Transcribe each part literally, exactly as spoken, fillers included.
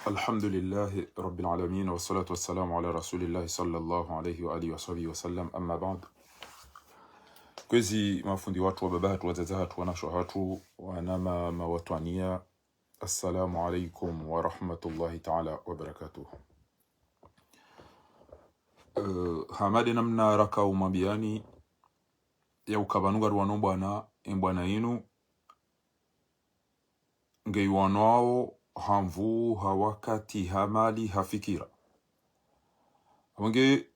الحمد لله رب العالمين، والصلاة والسلام على رسول الله صلى الله عليه وآله وصحبه وسلم، أما بعد. Kwezi mafundi watru, wababa hatru, wadzadze hatru, wanashe hatru, wanamama watwaniya, assalamu alaikum wa rahmatullahi ta'ala wa barakatuh. Eh, hama de namna raka umwambiyani, ya uka pvanu ngariwano bwana, e bwana inu, ngeyiwanwao ha nvu, ha wakati, ha mali, ha fikira. Apvo nge,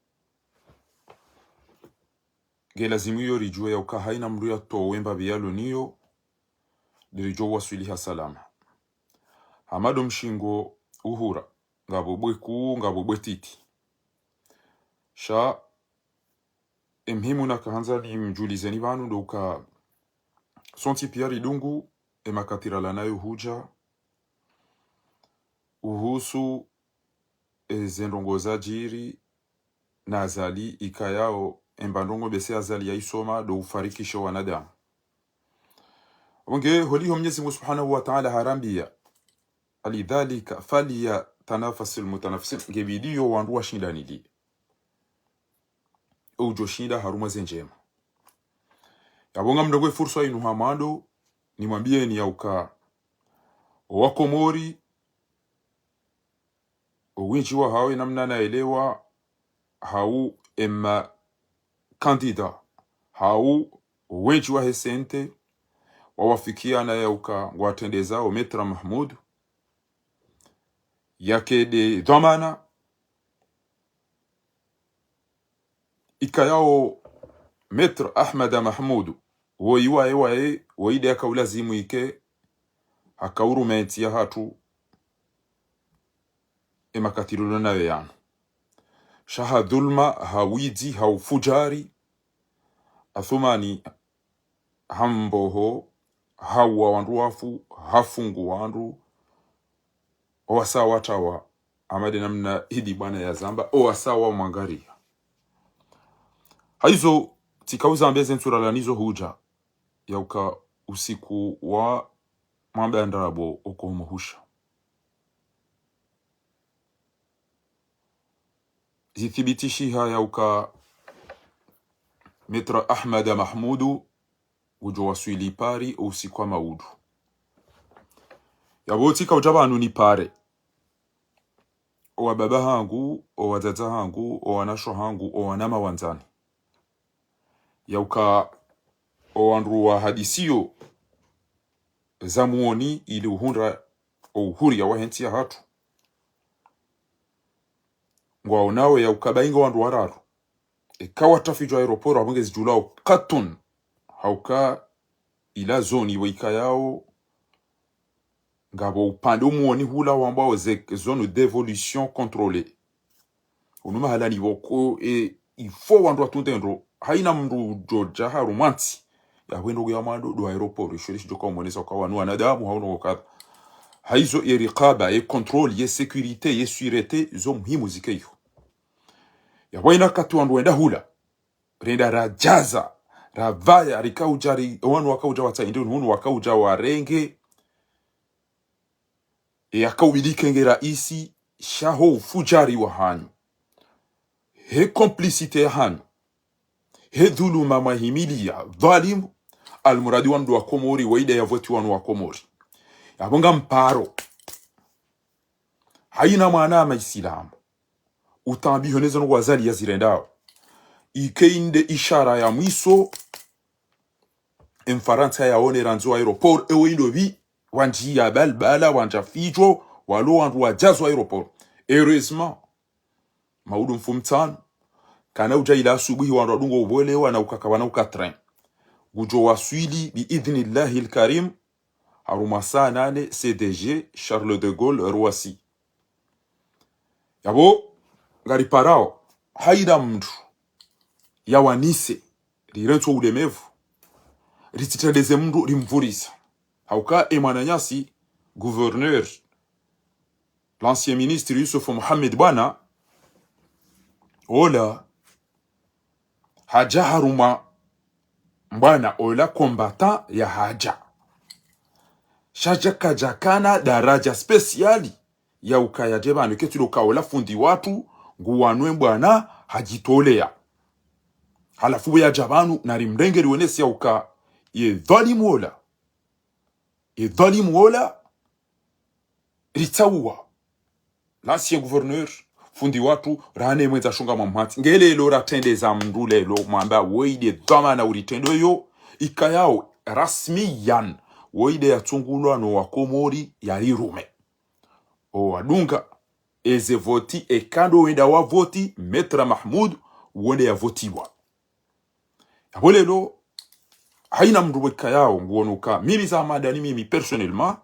nge lazimu iyo ridjuwe ya uka hayina mndru yatowe mbapvi yalo niyo, de ridjo waswili ha salama. Hama do mshingo uhura, ngapvo bwe kuu, ngapvo bwe titi. Sha, e muhimu naka handza nimdjulizeni pvanu ndo uka sontsi piya ridungu e makati ralawa nayo hudja uhusu e ze ndrongoo zadjiri na Azali ikayao, emba ndrongoo bese Azali yayisoma ndo ufarikishe wanadamu. Apvo nge holiho Mwenyezi Mungu Subhanahu wa Ta'ala harambiya, لذلك فليتنافس المتنافسون, nge pvidiyo wandru washindaniliye. Udjo shinda harumwa ze ndjema. Yapvo ngamdungao e fursa inu ha mwando, nimwambiyeni ya uka, owakomori, owendji wahawo e namna naelewa, hau ema kandida, hau owendji wahe sente, wawafikiana ya uka ngwatrendezao Maître Mahmoud, yake de dhwamana, ikayao Maître Ahmada Mahmoud, woyi waye waye, woyi de yaka ulazimu ike, haka uruma entsi ya hatru, e makati rilo nayo yanu. Sha ha dhulma, ha widzi, ha ufudjari, Athumani, ha mboho, hauwa wandru wafu, hafungu wandru, owasawa tawa, hama de namna idi bwana yazamba, owasawa mwangariya. Hayizo, tsika uzambe ze ntsu ralawa nizo hudja, ya uka usiku wa mwamba ndrabo oko muhusha. Zithibitishiha ya uka Maître Ahmada Mahmudu ngudjo waswili Paris usiku wa maudu. Yapvo tsika udja pvanu nipare owababa hangu, owadzadze hangu, owanashe hangu, owanama wandzani. Ya uka owandru wahadisiyo za muoni ili uhundra ouhuriya wahe ntsi ya hatru. Ngwaonao ya uka bainga wandru wararu. Eka watrafidjwa aéroport, apvo ngezidjulao katun. Hauka ila zone waikayao, ngapvo upande umuoni hula wambwao ze zone d'évolution contrôlée. Unu mahala ni pvoko, e, il faut wandru watunde ndro, hayina mndru udjo dja harumwa ntsi, ya hwendo kuya mwando ndo aéroport, isho le shidjo ka umwonesa uka wanu wanadamu, hau no kadha. Hayizo ye rikaba, ye contrôle, ye sécurité, ye sûreté, zo muhimu zike iyo. Yapvo hayina wakati wandru wenda hula, renda radjaza, rapvaya, rika udja ri, wanu waka udja watsaha inde, wanu waka udja warenge, e yaka ubidi kenge raisi, sha ho ufudjari wahanyu, he complicité yahanyu, he dhuluma mwahimiliya, dhalimu, almuradi wandru wa Komori, waida ya voti wanu wa Komori. Yapvo ngamparo. Hayina mwana ma Isilamu utambiho nezo no wazali yazirendao. Ike inde ishara ya mwiso, Emfarantsa yaone randzi wa aéroport, ewe indo pvi, wandjiya balbala, wandja fidjo, walo wandru wadjazo aéroport. Heureusement, maudu mfumtsanu, kana udja ila asubuhi wandru wadungo ubolewa na ukaka wana uka train. Ngudjo waswili bi idhnillahi lkarim, harumwa saa nane, C D G, Charles de Gaulle, Roissy. Yapvo, ngariparao, hayina mndru yawanise, rirentso ulemevu, ritsitrendeze mndru rimvurisa. Hauka e mwananyasi, gouverneur, l'ancien ministre Youssouf Mohamed Boina, ola, hadja harumwa mbwana ola combattant ya hadja. Sha djaka djakana daradja spécial ya ukaya dje pvanu, ketsi ndo kaola fundi watru, nguwanwe mbwana, hadjitolea. Halafu pvo yadja pvanu, nari mrenge riwonese ya uka, ye dhwalimu ola. Ye dhwalimu ola, ritsauwa. L'ancien gouverneur, fundi watru, rahane mwendza shunga mwa mhatsi. Ngelelo ratrendeza mndru lelo, mwamba, woyi nde dhwamana uritrendo yo, ikayao, rasmiyan, woyi nde yatsungulwa no wakomori, yarirume. O wadunga, eze voti, eka ndo wenda wa voti, Maître Mahmoud, wo nde yavotiwa. Yapvo lelo, haina mndru wekayao, nguono uka, mimi za madani mimi, personnellement,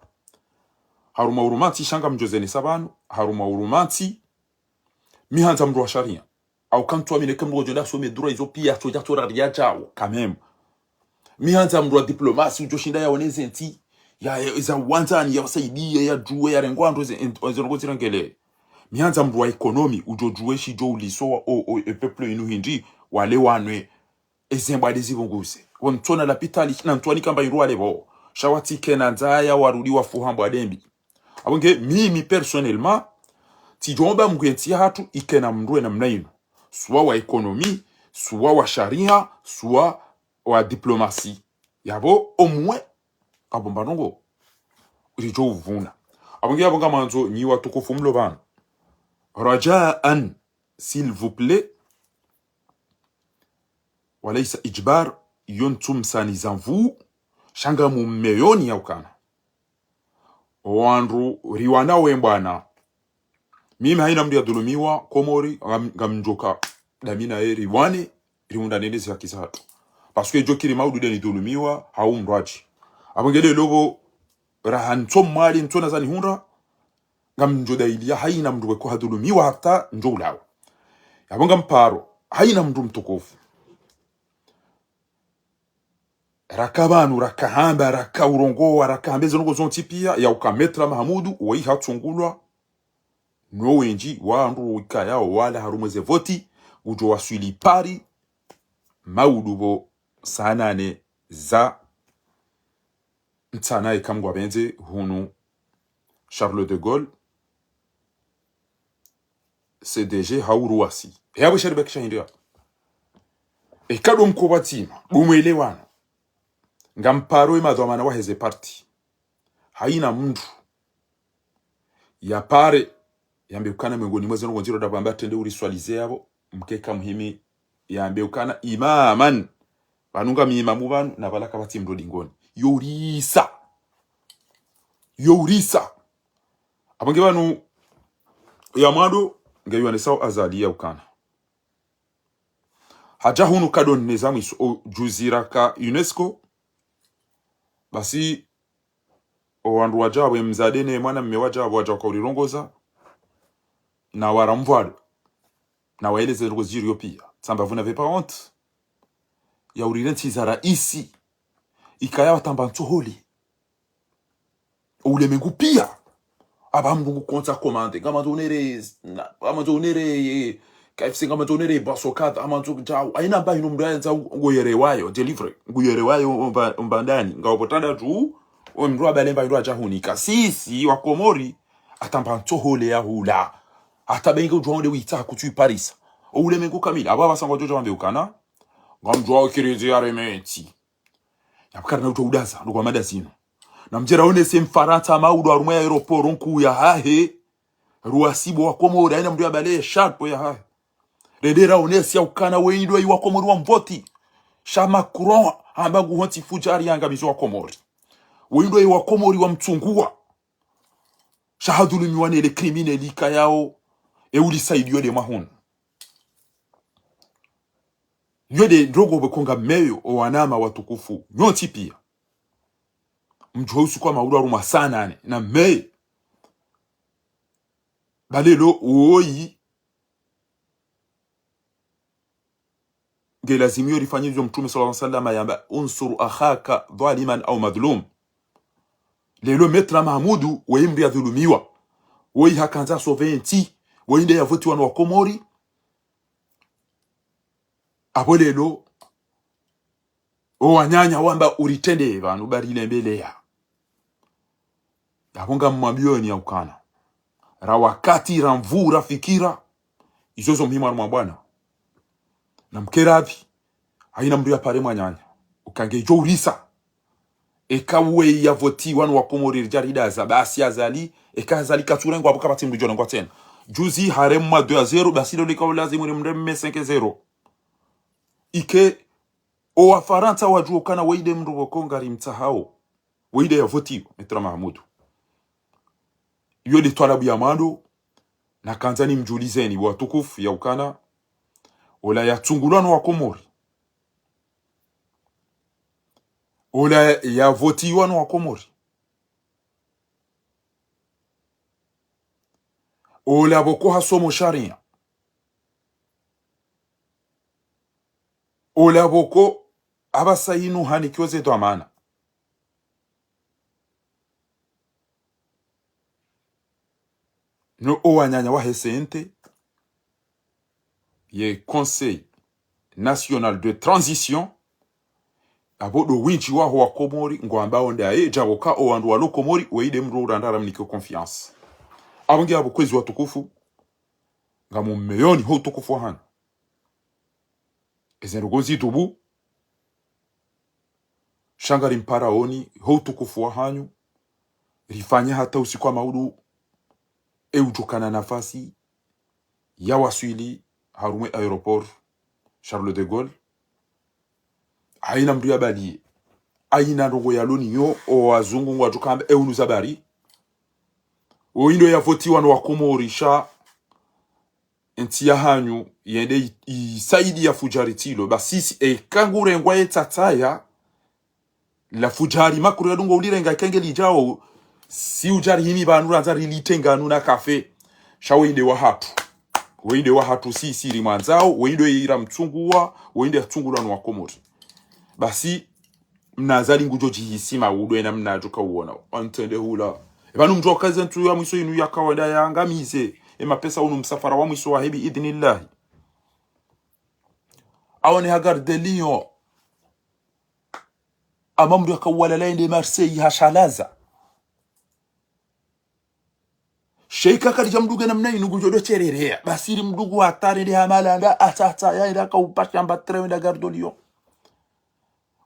harumwa urumantsi, sha ngamdjo zenesa pvanu, harumwa urumantsi, mi handza mndru wa sharia. Au kantsu amine ke mndru ngodjo nda some droit izo pia, tso dja tso raria djao, quand même. Mi handza mndru wa diplomasi, udjo shinda yaone ze ntsi, ya, ya, za wandzani, yawasaidiye, yadjuwe, yarenge wandru, ze, ent-, ze ndrongo zirengele. Mi handza mndru wa ekonomi, udjo djuwe shidjo uliso wa, o, o, e peuple inu hindri, wale wanwe, eze mbwade zipvunguze. Wo ntsona lapitali, na ntswani kamba indru wale pvo. Sha watsi kena ndzaya warudi wafuha mbwade mbi. Apvo nge, mimi personnellement, tsidjomba mngu ye ntsi yahatru ikena mndru ena mna inu. Swa wa ekonomi, swa wa sharia, swa wa diplomasi. Yapvo omwe, kapvo mba ndrongo, ridjo uvuna. Apvo nge yapvo ngamandzo nyi watukufu mlo pvanu. Rajaan, s'il vous plaît. Walaisa ijbar, yo ntsu msani za nvu, sha ngamumeyoni ya ukana. Owandru riwana we mbwana. Mimi haina mndru yadhulumiwa, Komori, ngam-, ngamdjoka damina ye riwane, riundane ne zi haki zahatru. Parce que djo kiri maudu nde nidhulumiwa, hau mndru adji. Apvo nge lelo pvo, raha ntso mwali, ntso na zani hundra, ngamdjo dailia, haina mndru weko hadhulumiwa hata ndjo ulawa. Yapvo ngamparo, haina mndru mtukufu. Raka pvanu, raka hamba, raka urongowa, raka hamba ze ndrongo zontsi pia, ya uka Maître Mahamudu, woyi hatsungulwa, no wendji, wandru wikayao wala harumwa ze voti, udjo waswili Paris, maudu pvo saa nane za ntsana eka Mngu apvendze hunu Charles de Gaulle, C D G hau Ruwasi. Yapvo sha ribakisha hindri ya. Eka ndo mkopvwa tsima, ndo mwelewano. Ngamparo ye madhwamana wa heze parti. Haina mndru yapare, yambe ukana mwengoni mwa ze ndrongo ndziro ndapvo amba trende uriswalize yapvo, mkeka muhimi, yambe ukana imaman. Pvanu ngami imamu pvanu, na pvala kapvatsi mndru dingoni. Yo urisa. Yo urisa. Apvo nge pvanu, ya mwando, nge yo anesao Azali ya ukana. Hadja hunu kado nne za mwiso, o djuzi raka UNESCO, basi, owandru wadja we mdzadze ne mwana mme wadja, wadja waka urirongoza, na wara mvwalo, na waeleze ndrongo ziriyo pia. Tsamba vous n'avez pas honte. Ya urire ntsi za raisi. Ikaya watamba ntsohole. Oulemengu pia. Apva mndru ngu contre commande. Ngamandzo unere, na, ngamandzo unere, eh, K F C, ngamandzo unere, baso kadha, ngamandzo djau. Haina mba hinu mndru yandza ngu-, nguyerewayo, délivré. Nguyerewayo omba, omba ndani. Ngao pvo tanda tu, we mndru apvale mba hindru hadja hunika. Sisi, wa Komori, atamba ntsohole ya hula. Hata benge udjwa onde witsa kutsu iparisa. Oulemengu kamili. Apva pvasa ngwadjo djo wambe ukana. Ngamdjuwa ukirizi ya remetsi. Yapvo karina udjo udaza, ndo kwa mada zinu. Na mdjera onese Mfarantsa maudu harumwa ye aéroport nkuu yahahe. Ruwasi pvo wa Komori, haina mndru yapvale ye sharpo yahahe. Rende raonese ya ukana we indro yi wa Komori wa mvoti. Sha Macron, hamba ngu hontsi fudjari yangamizo wa Komori. We indro yi wa Komori wa mtsunguwa. Sha hadhulumiwa ne le criminel ikayao, e ulisaidiyo nde mwa hunu. Yo nde ndrongo pvwe ko ngameyo, owanama watukufu, nyontsi pia. Mdjuwa usiku wa maudu harumwa saa nane, na meye. Ba lelo, woyi, nge lazimu yo rifanye izo Mtrume swallallahu alayhi wasallam yamba, "Unsur akhaka dhaliman au madhlum." Lelo Maître Mahamudu, woyi mndru yadhulumiwa. Woyi hakandza sauver ntsi. Woyi nde yavotiwa no wa Komori. Apvo lelo, owananya wamba uritrende pvanu ba rilembeleya. Yapvo ngamwambiyoni ya ukana. ra wakati, ra nvuu, ra fikira. Izo zo muhimu harumwa bwana. Na mkeradhi, haina mndru ya pare mwananya. Ukange ijo urisa. Eka uwe ya votiwa no Wakomori ridja ridaza, basi Azali, eka Azali katsurengwa, apvo kapvatsi mndru ijo nengwa tsena. Juzi haremwa deux à zéro, basi leo lika ulazimu rimreme cinq zéro. Ike, o Wafarantsa wadjuo ukana weyi nde mndru pvoko ngarimtsahao. Weyi nde ya votiwa, Maître Mahamudu. Iyo nde twalabu ya mwando, nakandza nimdjulizeni watukufu ya ukana, ola yatsungulwa no Wakomori. Ola yavotiwa no Wakomori. Ola pvoko hasomo sharia. Ola pvoko apvasa inu hanikiwa ze dhwamana. No owananya wahe C N T, ye Conseil National de Transition, apvo ndo windji waho Wakomori, ngwambao ndaye, djapvoka owandru walo Komori, weyi nde mndru urandara mnike confiance. Apvo nge apvo kwezi watukufu, ngamumeyoni ho utukufu wahanyu. Eze ndrongoo zitubu, sha ngarimparaoni ho utukufu wahanyu, rifanye hata usiku wa maudu, e udjokana nafasi ya waswili harumwa e aéroport Charles de Gaulle. Haina mndru ya baliye. Haina ndrongoo yalo niyo, o wazungu ngwadjo kamba e unu za bari. Oyi ndo yavotiwa no Wakomori sha entsi yahanyu yende i-, isaidi ya fudjari tsilo. Basi si, eka ngurengwa ye tsatsaya, la fudjari makuru ya dungo ulirenga ikenge lidjao, si udjari himi pvanu randza rilitenganu na kafe. Sha weyi nde wahatru. Weyi nde wahatru si, si rimwandzao, weyi nde ira mtsungulwa, weyi nde yatsungulwa no Wakomori. Basi, mna Azali ngudjo djihisi maudu ena mna adjo kauona. Wantende hula. E pvanu mndru wakaze ntsu ya mwiso inu ya kawaida ya angamize. E mapesa unu msafara wa mwiso wahe bi idhnillahi. Aone ha Gare de Lyon. Ama mndru yakauwalala ende Marseille hashalaza. Sheikh akaridja mndru nge namna inu ngudjo ndo shererea. Basi ri mndru ngu hatari nde hamalanda, ata, ata, yaenda kaupasha mba train wenda Gare de Lyon.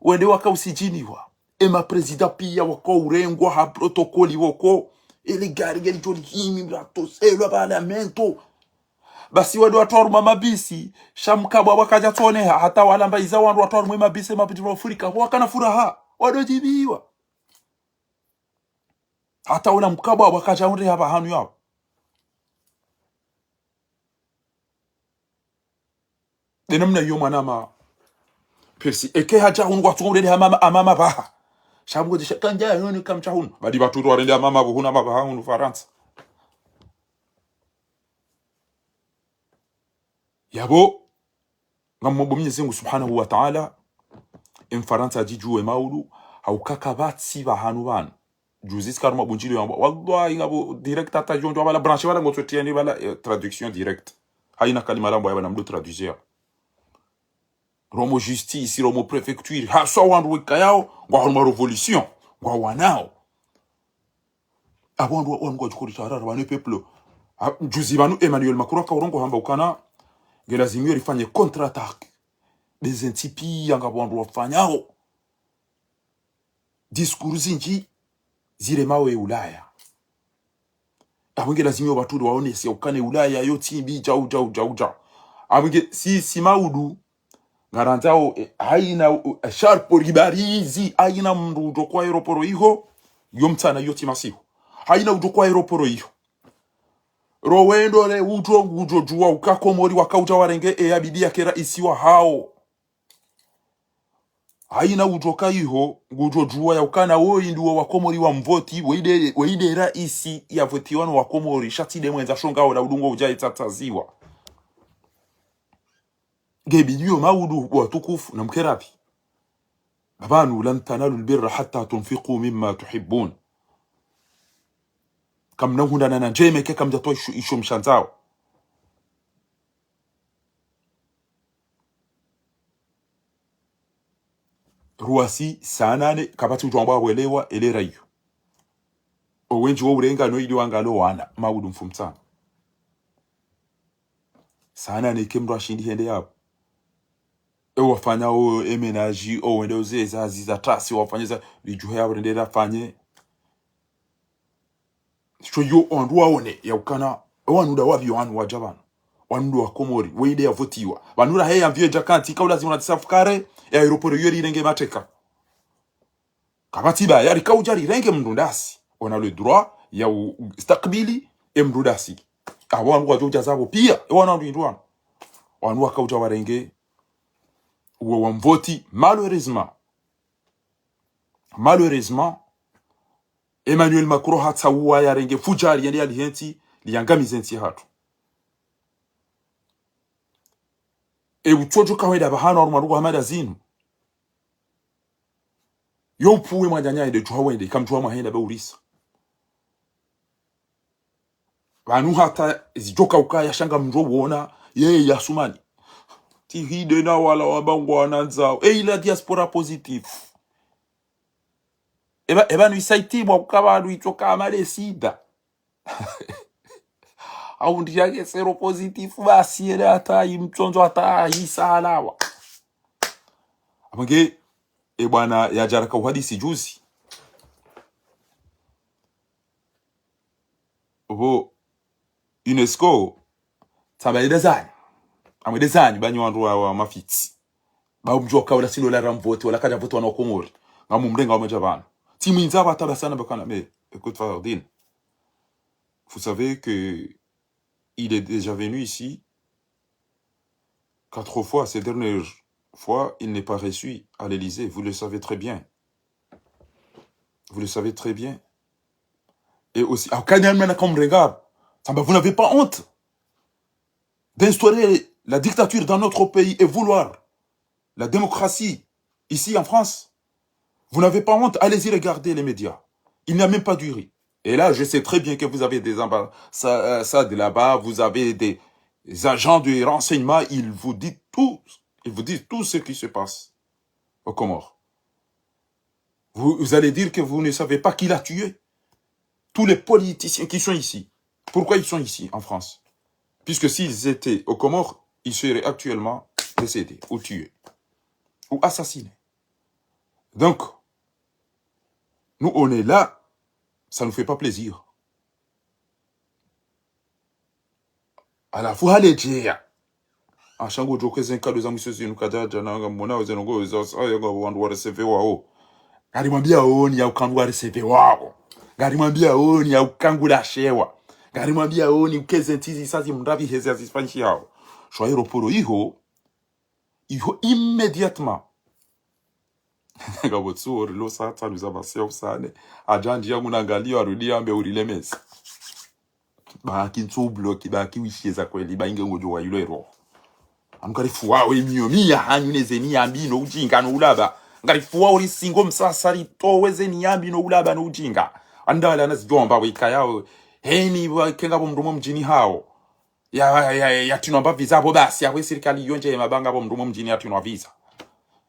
Wende wakausidjiniwa. E ma président piya wakaurengwa ha protocole woko. Ele gari ngelidjo lihimi mratoselwa parlamento. Basi wende watwarumwa mabisi, sha mkabwa wakadja tsoneha, hata walamba iza wandru watwarumwa mabisi, mapiti wa Afrika, wakana furaha, wandru djibiwa. Hata wala mkabwa wakadja unde hapva hanu yawo. Nde namna iyo mwanama. Persi, eke hadja hunu kwatsunga urende hamama, amama pvaha. Sha pvoko djisha kandja hunu kamdja hunu. Badi pvatsu ndo warende amama pvo hunu amama pvaha hunu Farantsa. Yapvo, ngamomba Mwenyezi Mungu Subhanahu wa Ta'ala, e Mfarantsa adjidjuwe maudu, hauka kapvatsi pvahanu pvanu. Juzi tsika harumwa bundjilio yamba, wallahi ngapvo direct hata djondjo pvala branche pvala ngotso tiani pvala, eh, traduction directe. Haina kalima lambwa yapvo na mndru traduiseur. Romo justice, romo préfecture, haswa wandru wekayao, ngwa harumwa révolution, ngwa wanao. Apvo wandru wa, wandru ngwadjukorisha harara, pvanu peuple. Ha, juzi pvanu Emmanuel Macron akaurongoa hamba ukana, ngelazimiyo rifanye contre-attaque. Nde ze ntsi piya ngapvo wandru wafanyao discours zindji ziremao e Ulaya. Apvo ngelazimiyo pvatsu ndo waonese ukana e Ulaya yo tsi mbi, djau, djau, djau, djau. Apvo nge si, si maudu, ngarandzao, eh, haina, eh, sharpo ribarizi, haina mndru udjo kwa aéroport iho, yo mtsana yo tsi masihu. Haina udjo kwa aéroport iho. Rowendo le udjo ngudjo djuwa uka Komori wakaudja warenge e yabidi yake raisi wahao. Haina udjo ka iho, ngudjo djuwa ya ukana woyi ndo wa Komori wamvoti, weyi nde, weyi nde raisi yavotiwa no wa Komori, sha tsi nde mwendza shonga ola udungo udja itsatsaziwa. Nge bidiyo maudu watukufu na mkerabi. Pvanu, لن تنالوا البر حتى تنفقوا مما تحبون. Kamna hundana na ndjema eka kamdjatowa isho, isho mshandzao. Ruwasi saa nane, kapvatsi udjo amba welewa, elera iyo. Owendji wo urenga no ili wangalo wana, maudu mfumtsanga. Sana neke mndru ashindi hende yapvo. E wafanya o emenaji, o wende uze za ziza tasi, wafanye za, lidjuhe yapvo rende rafanye. Sho yo wandru waone, ya ukana, e wanu nda wapvi wanu wadja pvanu. Wanu ndo wa Komori, weyi nde ya votiwa. Pvanu rahe ya mvio dja kanti, ika ulazimu na tisafukare, ya aéroport yo rirenge mateka. Kapvatsi ba, ya rika udja rirenge mndru ndasi. On a le droit ya u, u, stakbili, e mndru ndasi. Apvo wanu wadjo udja zapvo pia, e wana wandru hindru wanu. Wanu waka udja warenge, uwe wa mvoti, malheureusement. Malheureusement, Emmanuel Macron hatsaua yarenge fudjari yende yalihentsi, liyangamize ntsi hatru. E utsodjo ka wenda pvahanu harumwa ndrongoo hama nda zinu. Yo upvuwe mwananya yende djuha wende, ikamdjuha mwahenda ba urisa. Pvanu hata zidjoka ukaya sha ngamdjo wona, ye ya sumani. Tsi hinde na wala wamba ngwana ndzao. Et la diaspora positif. Eba, eba nu isaiti mwa ukaba nu itsoka amale sida. Au ndi yake séropositif basi yele hata imtsondzo hata isalawa. Apvo nge, e bwana yadja raka uhadisi juzi. Pvo UNESCO, tsamba yende zanyi. Amwende zanyi, ba nyi wandru wa, wa mafitsi. Ba umdjuwa ka ula si lola ramvoti, wala kadja voti wana wa Komori. Ngamumrenga wa madja pvanu. Tsi mwindza pvata ba sana ba kana, mais, écoute, Fardine. Vous savez que il est déjà venu ici quatre fois. Ces dernières fois, il n'est pas reçu à l'Élysée. Vous le savez très bien. Vous le savez très bien. Et aussi, ah, kani amna na kamrenga. Tsamba, vous n'avez pas honte d'instaurer la dictature dans notre pays et vouloir la démocratie ici en France. Vous n'avez pas honte, allez-y regarder les médias. Il n'y a même pas du riz. Et là, je sais très bien que vous avez des ambassades là-bas, vous avez des agents de renseignement, ils vous disent tout, ils vous disent tout ce qui se passe aux Comores. Vous, vous allez dire que vous ne savez pas qui l'a tué. Tous les politiciens qui sont ici, pourquoi ils sont ici en France ? Puisque s'ils étaient aux Comores, ils seraient actuellement décédés ou tués ou assassinés. Donc, nous, on est là, ça nous fait pas plaisir. Halafu haledjeya. Asha ngodjo ke ze nkado za mwiso zinu kadjadja na ngamwona weze ndrongoo za saya ngapvo wandru wa recevoir wao. Ngarimwambia oni ya uka wandru wa recevoir wao. Ngarimwambia oni ya uka ngulashewa. Ngarimwambia oni uka eze ntsi zisa zimrapvi hezi ya zisifanyishihao. Sho aéroport iho, iho immédiatement. Ngapvo tsuo rilo saa tsanu za masiya usane. Adja ndjiya ngunangaliyo arudi yambe urilemeza. Baki ntsu bloki, baki wishiye za kweli, ba inge ngodjo wa yilo ero. Anu ngarifuwao emiyo miya hanyu ne zeni yambi no ujinga no ulaba. Ngarifuwao risingo msasa ritowe zeni yambi no ulaba no ujinga. Andala na zidjomba weka yao. Heni wake ngapvo mndru mo mdjini hao. Ya, ya, ya, yatinwa mba visa apvo basi, apvo e sirikali iyo ndjema ba ngapvo mndru mo mdjini yatinwa visa.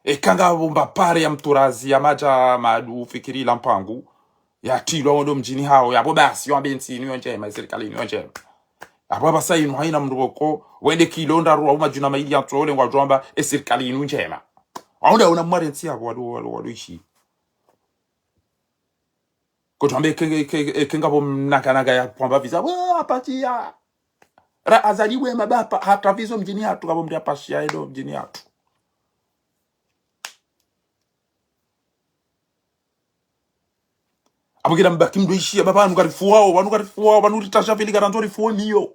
Eka ngapvo mba pare ya mturazi ya madja madu fikiri la mpangu, yatilwa wondo mdjini hao, yapvo basi, yo ambe ntsi inu yo ndjema, e sirikali inu yo ndjema. Apvo apvasa inu haina mndru pvoko, wende kilo ndraru wa madjuna mayili ya ntole ngwadjo amba, e sirikali inu ndjema. Waunda una mware ntsi yapvo wadu, wadu, wadu ishi. Kotwambe ke, ke, ke, ke ngapvo mnakanaga ya pvwamba visa. We, apatsi ya. Ra azali we mabapa, hata visa mdjini hatru, ngapvo mndru apashiya endo mdjini hatru. Apvo kila mbaki mndru ishiya, baba, wanu ngarifuwao, wanu ngarifuwao, wanu ritasha vili karandzo rifuwe miyo.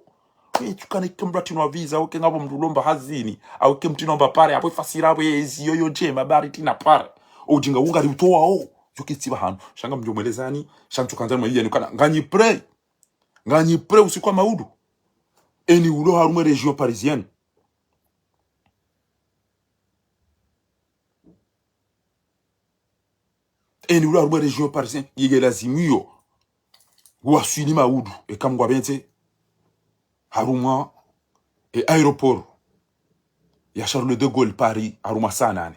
We, tsukana ike mndru atinwa visa, uke ngapvo mndru lomba hazini, au ke mtinwa mba pare, apvo ifasira apvo ezi yo yo ndjema, bari tina pare. Ujinga ungari utowa o. Yo ke tsi pvahanu. Sha ngamdjo mwelezani, sha ntsu kandzani mwelezani, kana, nganyi prêt. Nganyi prêt usiku wa maudu. Eni ulo harumwa e région parisienne. Eni ulo harumwa e région parisienne, yige lazimu yo. Waswili maudu, eka mngwa pvendze. Harumwa e aéroport ya Charles de Gaulle Paris, harumwa saa nane.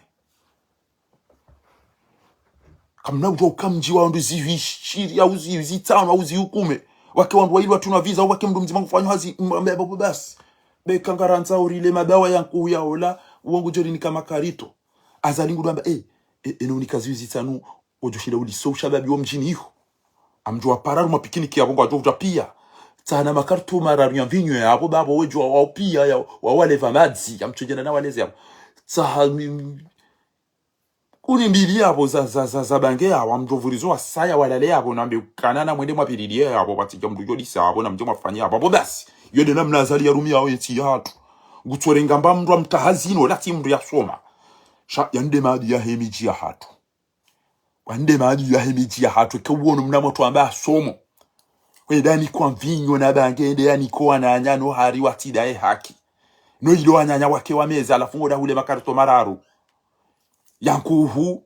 Kamna udjuwa uka mdji wa wandru zihwi shiri, au zihwi zitsano, au zihwi kume. Wake wandru waili watsunwa visa, au wake mndru mdzima ngufanyao hazi, m-, m-, basi. Beka ngarandzao rile mabawa ya nkuhu ya ola, wangu djori nika makarito. Azali ngudjo amba, eh, eh, eno unika zihwi zitsano, wodjo shinda uliso ushababi wo mdjini iho. Ngamdjo wapara harumwa pikiniki yapvo ngwadjo udja pia. Tsana makarito mararu ya mvinyo yapvo, bapvo wedjo wa, wao pia, ya, wa, waleva madzi, ya mtsudjena na waleze yapvo. Tsaha mi, mi, kuni mbili yapvo za, za, za, za bange yapvo, ngamdjo vurizo wasaya walale yapvo, nambe ukana na mwende mwapvirilie yapvo, pvatsidja mndru djolisa yapvo, na mdje mwafanya yapvo, apvo basi. Yo nde namna Azali yarumiao yentsi yahatru. Ngutsorenga mba mndru amtaha zinu, ola tsi mndru yasoma. Sha, yanu nde maadui yahe midji yahatru. Wanu nde maadui yahe midji yahatru, eka uwono mna motru amba yasomo. Kwenda yanikwa mvinyo na bange, ende yanikwa wananya no hari watsi ndaye haki. No ilo wananya wake wameza, halafu ngodjo hule makarito mararu ya nkuhu,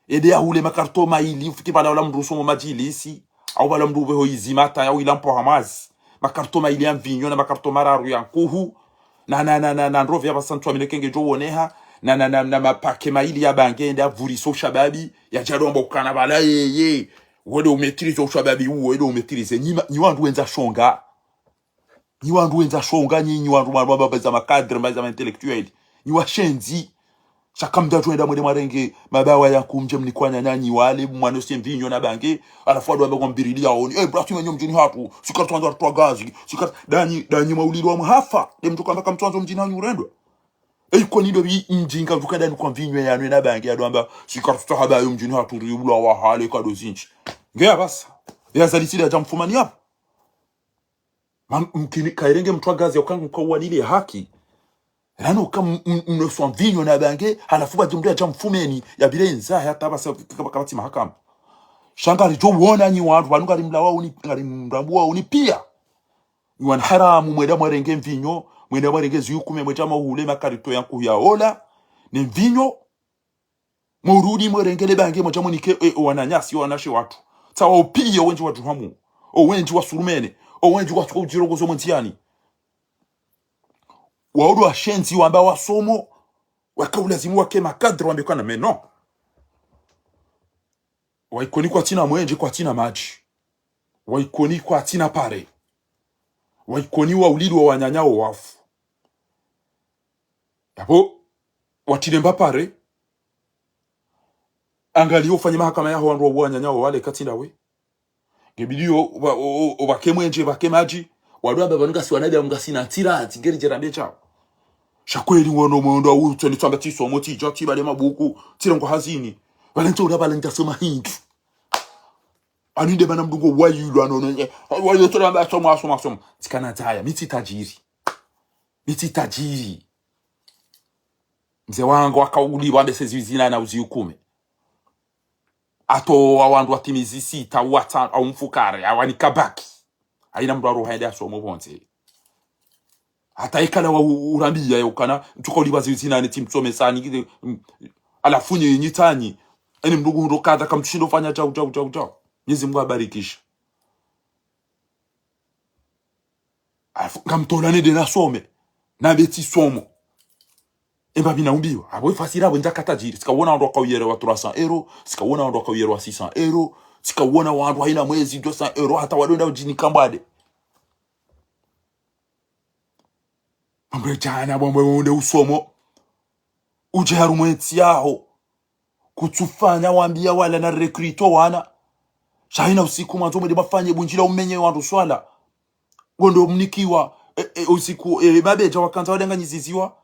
ende yahule makarito maili, ufike pvala ola mndru usomo madjilisi, au pvala mndru upveho izimata, ya wila mpo hamazi. Makarito maili ya mvinyo na makarito mararu ya nkuhu, na, na, na, na, na ndrovi ya pvasa ntsu amine kenge djo woneha, na, na, na, na mapake maili ya bange, ende yavuriso ushababi, yadjado amba ukana pvala yeye. Wende umetirize ushababi uwo, wende umetirize. Nyi ma-, nyi wandru wendza shonga. Nyi wandru wendza shonga, nyi, nyi wandru, wandru, wandru, wandru, za makadre, wandru, za maintellectuel. Nyi washenzi. Sha kamdja djo wenda mwende mwarenge mabawa ya nkuhu mdje mnikwa wananya nyi wale, mwanose mvinyo na bange, halafu wandru wambe kwa mbirili yaoni. Eh, brati wenye mdjini hatru, si karitsandza rutwa gazi, si kar-, danyi, danyi mwaulilwa mwahafa, nde mndru kamba kamtsandza mdjini hanyu urendwa. Eh, iko nindo bi mdjinga mndru kanda nikwa mvinyo yanu na bange, yado amba, si karitsutsaha bayo mdjini hatru riulwa wahale kado zindji. Nge ya pvasa. Ya Azali tsi nde yadja mfumani yapvo. Ma-, mkini, kairenge mndru wa gazi ya uka ngu ka uwalile haki. Rano uka m-, m-, mnoswa mvinyo na bange, halafu pvadji mndru yadja mfumeni, yapvire ndza, hata pvasa kaba-, kapvatsi mahakama. Sha ngaridjo wona nyi wandru, pvanu ngarimlawa uni, ngarimrambua uni pia. Nyi wana haramu, mwenda mwarenge mvinyo, mwenda mwarenge zihwi kume, mwedja mwahule makarito ya nkuhu ya ola, ne mvinyo, mwarudi mwarenge le bange, mwadja mwanike, e, o wananyasi, o wanashe watru. Tsawa o pia, o wendji wadjuhamu, o wendji wasurumene, o wendji watsuka udjirongozo mwendziani. Wao ndo washenzi wamba wasomo, waka ulazimu wake makadre wambe kana, mais non. Wa Ikoni kwatsina mwendje, kwatsina madji. Wa Ikoni kwatsina pare. Wa Ikoni waulilwa wananya wo wafu. Yapvo, watsile mba pare. Angalia ufanye mahakama yaho wandru wa wananya wo wale katsi ndawe. Ngebidi yo, wa, o, o, o, wake mwendje, wake madji. Wandru amba pvanu ngasi wanadamu, ngasina ntsira, tsi ngeri djera mbe tsao. Sha kweli wono mwendo wa utso ni tsamba tsisomo, tsidja, tsibale mabuku, tsirengo hazini. Pvale ntso ula pvale ntsasoma hindru. Anu nde mana mndru ngo wayilwa nono, eh, wayo tsola amba asoma, asoma, asoma. Tsikana dzaya, mi tsi tajiri. Mi tsi tajiri. Mze wangu wakaulilwa mbe se zihwi zina na uzihwi kume. Hata wa wandru watimizi sita, wata, au mfukare, awanika bac. Haina mndru aroha ende asome pvondze. Hata ikala wa u-, urambia ya ukana, ntsuka ulipva zihwi zina ne tsimsomesa ni kile, mm, halafu nyi, nyi tsanyi. Eni mndru ngu hundro kadha kamtsushindo fanya djau, djau, djau, djau. Mwenyezi Mungu abarikishe. Halafu, ngamtola nende nasome. Nambe tsisomo. Emba mi naumbiwa. Apvo ifasiri apvo ndjaka tajiri. Tsika wona wandru wakauyelewa trois cents euros. Tsika wona wandru wakauyelewa six cents euros. Tsika wona wandru haina mwezi deux cents euros. Hata wandru wenda udjini kambwade. Mambo ya djana, mambo ya unde usomo. Udje harumwa entsi yaho. Kutsufanya wambia wala na recruter wana. Sha haina usiku mwandzo mwende mafanye bundjila umenye wandru swala. Ngondo mnikiwa, e, e, usiku, e, mabedja wakandza wadanganyiziziwa.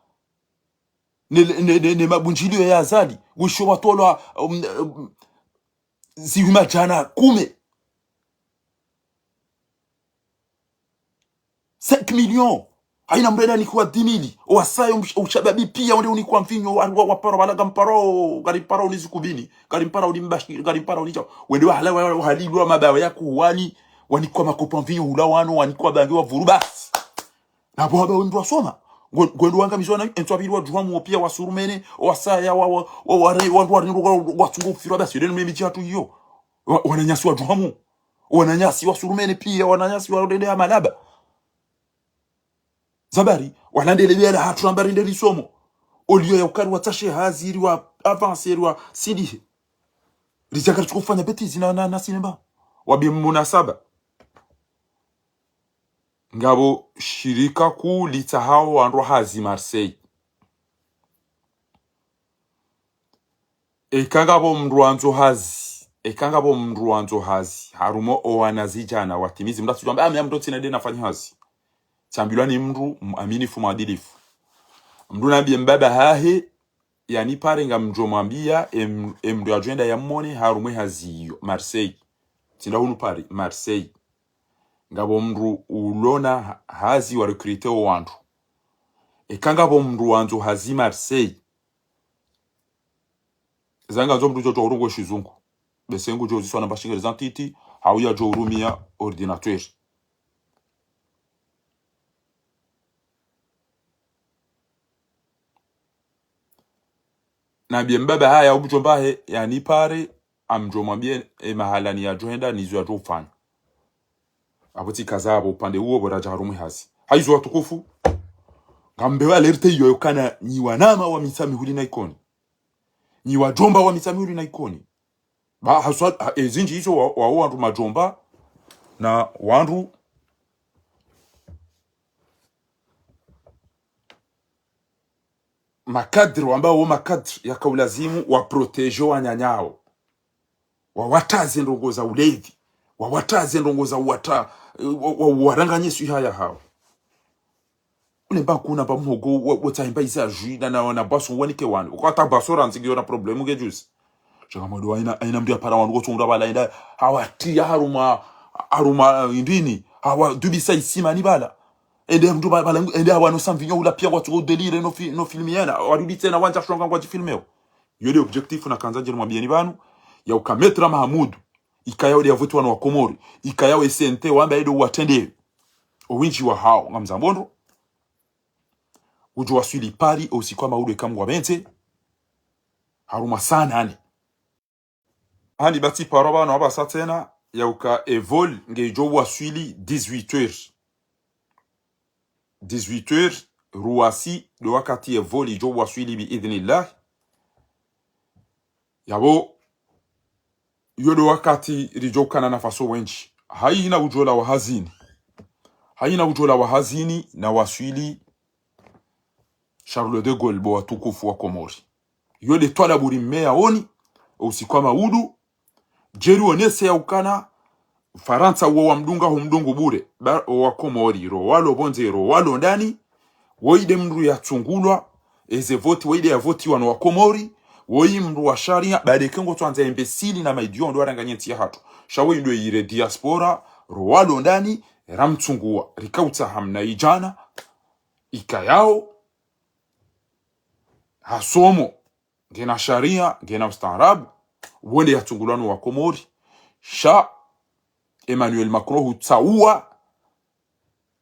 Ne, ne, ne, ne mabundjilio ya Azali. Wisho watolwa, um, um, zihwi madjana kume. Cinq millions. Haina mndru enda nikwa dix mille. Owasaya um-, ushababi pia wende unikwa mvinyo, wa, wa, wapara wala ngampara o, ngarimpara uni zikubini. Ngarimpara uni mbashi, ngarimpara uni chao. Wende wahala, wa, wa, wahalilwa mabawa ya kuwani, wanikwa makopo mvinyo hula wano, wanikwa bange wavuru basi. Na pvo haba wendru wasoma. Ngwe-, ngwendru wangamizwa na entsu apvili wadjuhamu wo pia wasurumene, owasaya wa, wa, wa, wa, wandru warindru wa, wa, watsungo ufirwa basi, yodeni mwe midji hatru iyo. Wa, wananyasi wadjuhamu. Wananyasi wasurumene pia, wananyasi warende ya malaba. Zabari, walandele bela hatru ambari nde lisomo. Oliyo ya ukari watsashe hazi ili wa avance ili wa sindihe. Ridja karitsuka ufanya bêtise na, na, na sinema. Wabi munasaba. Ngapvo shirika kuu litsahao wandru hazi Marseille. Eka ngapvo mndru wandzo hazi, eka ngapvo mndru wandzo hazi, harumwa owanazidjana watimizi, mndru atsudjwamba, ah, mi mndru tsina nde nafanya hazi. Tsambilwa ni mndru mwaminifu, mwadilifu. Mndru nambiye mbaba hahe, yanipare ngamdjo mwambiya, em-, emndru yadjo enda yamwone harumwa ehazi iyo, Marseille. Tsi nda hunu Paris, Marseille. Ngapvo mndru ulona ha-, hazi wa recruter owandru. Eka ngapvo mndru wandzo hazi Marseille. Zanga ndzo mndru djo djuwa urongowa shizungu. Bese ngudjo uziswa namba shingereza ntiti, hau yadjo urumia ordinateur. Nambiye mbaba hahe hau mdjomba hahe, yanipare, amdjo mwambiye, e mahalani yadjo henda, nizo yadjo ufanya. Apvo tsikaza apvo upande uwo pvo radja harumwa ehazi. Hayizo watukufu. Ngambewa alerte iyo yokana nyi wanama wa Mitsamihuli na Ikoni. Nyi wadjomba wa Mitsamihuli na Ikoni. Ba, haswa, ha, ezindji izo wa, wa, wandru madjomba na wandru makadri, wamba wo makadri yaka ulazimu wa protéger wananyawo. Wawataze ndrongo za ulevi. Wawataze ndrongo za uwata-, wa, wa, waranganye swiha yahawo. Ule mba kuna mba muhogo, wa, wa tsahimba iza jus, na, na, na boisson, wanike wani. Uka hata boisson randzi ngiyo na problème nge jus. Shanga mwado haina, haina mndru yapara wandru kotsungu ra pvala enda, hawatiya harumwa, harumwa, indini, hawadubisa isima ni pvala. Ende mndru pva-, pvala, ende hawa no samvinyo ula piya ngwatsuko délire no fi-, no filmi yena, warudi tsena wandza shonga ngwadjifilmeo. Yo nde objectif nakandza ndjeri mwambiyeni pvanu, ya uka Maître Mahamudu, ikayao nde yavotiwa no Wakomori, ikayao e C N T, wamba yedo uwatrende. Owindji wahawo, ngamzambo ndro. Udjo waswili Paris, o usiku wa maudu eka Mngu yapvendze, harumwa saa nane. Hani batsi paro pvanu apvasa tsena, ya uka e vol ngedjo waswili dix-huit heures. Dix-huit heures, Roissy, ndo wakati e vol idjo waswili bi idhnillah. Yapvo, yo ndo wakati ridjo kana nafasi wendji. Hayina udjo lawa hazini. Hayina udjo lawa hazini na waswili Charles de Gaulle, bo watukufu wa Komori. Yo nde twalabu ri mmeya woni, o usiku wa maudu, ndjeri wonese ya ukana, Farantsa uwo wamdunga humdungu bure, ba, o Wakomori, ro walo pvondze, ro walo ndani, woyi nde mndru yatsungulwa, eze voti, woyi nde yavotiwa no Wakomori, woyi mndru wa sharia, ba nde kengo tswandza imbécile na maidiot ndo waranganye ntsi yahatru. Sha woyi ndo yire diaspora, ro walo ndani, ramtsunguwa, rika utsaha mna idjana, ikayao, hasomo, ngena sharia, ngena ustaarabu, wo nde yatsungulwa no Wakomori. Sha Emmanuel Macron hutsauwa,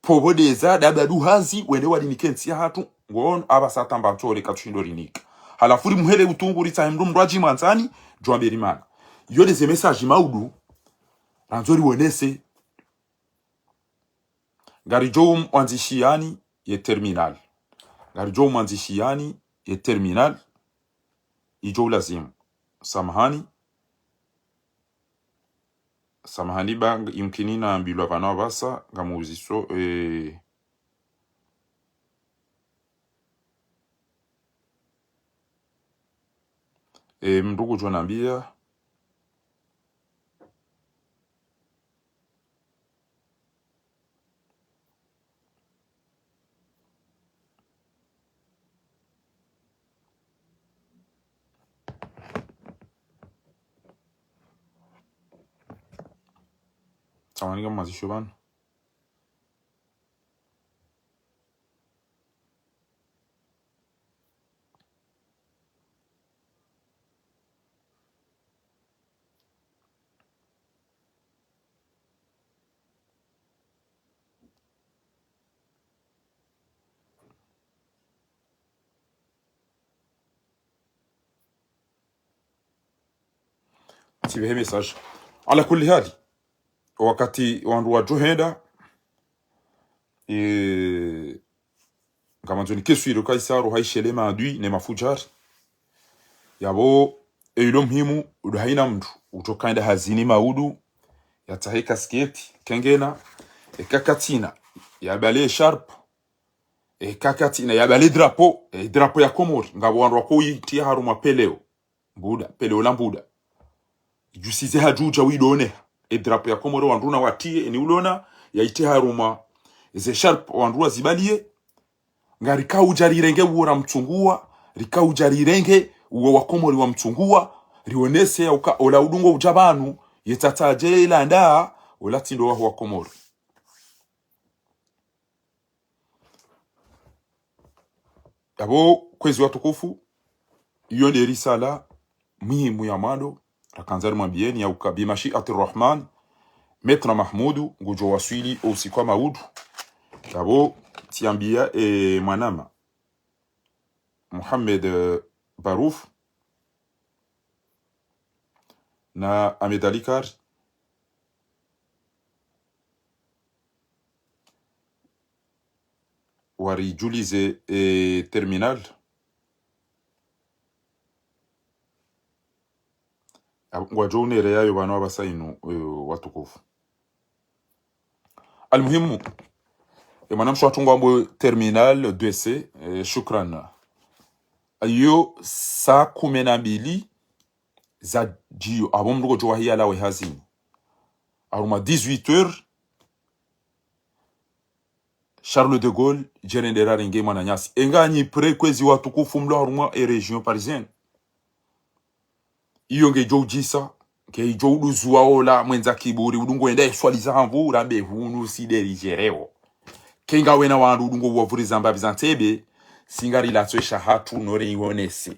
pvo pvo ndeza, daba du hazi, wende warinike ntsi yahatru, ngono apvasa tamba ntore katsushindo rinika. Halafu ri muhele utungu ritsahe mndru mndru adji mwandzani, djwambe ri mana. Yo ndeze message maudu, randzo riwonese. Ngaridjo umwandzishiyani ye terminal. Ngaridjo umwandzishiyani ye terminal. Idjo ulazimu. Samahani. Samahani ba, imkini nambilwa pvanu apvasa, ngamuziso, eh, eh, mndru kudjo nambiya. Samahani ngamwandzisho pvanu. Tsipvehe message. Ala kulli hali, wakati wandru wadjo henda, eh, ngamandzo nike swili uka isa ro hayishele maadui ne mafudjari. Yapvo, e ilo muhimu, udo hayina mndru utsoka enda hazini maudu, yatsahe kasketi, kengena, eka katsina, yabale sharp, eka katsina, yabale drapeau, e drapeau ya Komori, ngapvo wandru wako uyitriya harumwa peleo, mbuda, peleo la mbuda. Idjusize hadju udja widoneha, e drapeau ya Komori wandru na watriye, eni ulona, yayitriye harumwa, ze sharp wandru wazibaliye, ngarikao udja rirenge uwo ramtsunguwa, rikao udja rirenge uwo wa Komori wamtsunguwa, rionese ya uka ola udungo udja pvanu, yetsatsa dje ilanda, ola tsi ndo waho wa Komori. Yapvo, kwezi watukufu, iyo nde risala muhimu ya mwando, rakandza rimwambiyeni ya uka bi mashiati Rahman, Maître Mahmoud, ngudjo waswili o usiku wa maudu. Yapvo, tsiyambiya, e, mwanama, Mohamed, eh, Barouf, na Ahmed Ali Kar, waridjulize, eh, terminal. Ngwadjo unereya yo pvanu apvasa inu, eh, watukufu. Almuhimu, e mwanamshe watru ngwambo terminal deux C, eh, shukran. Iyo saa kume na mbili za djiyo, apvo mndru ngodjo wahiya lawe hazini. Harumwa dix-huit heures, Charles de Gaulle, djerendera renge mwananyasi. Enga nyi prêt kwezi watukufu mlo harumwa e région parisienne. Iyo ngedjo udjisa, ngedjo uduzuwa ola mwendza kiburi, udungo enda eswali za hamvu, urambe hunu si nde ridjerewo. Kenga wena wandru udungo uwavuriza mbapvi za ntsebe, si ngarilatso esha hatru no rionese.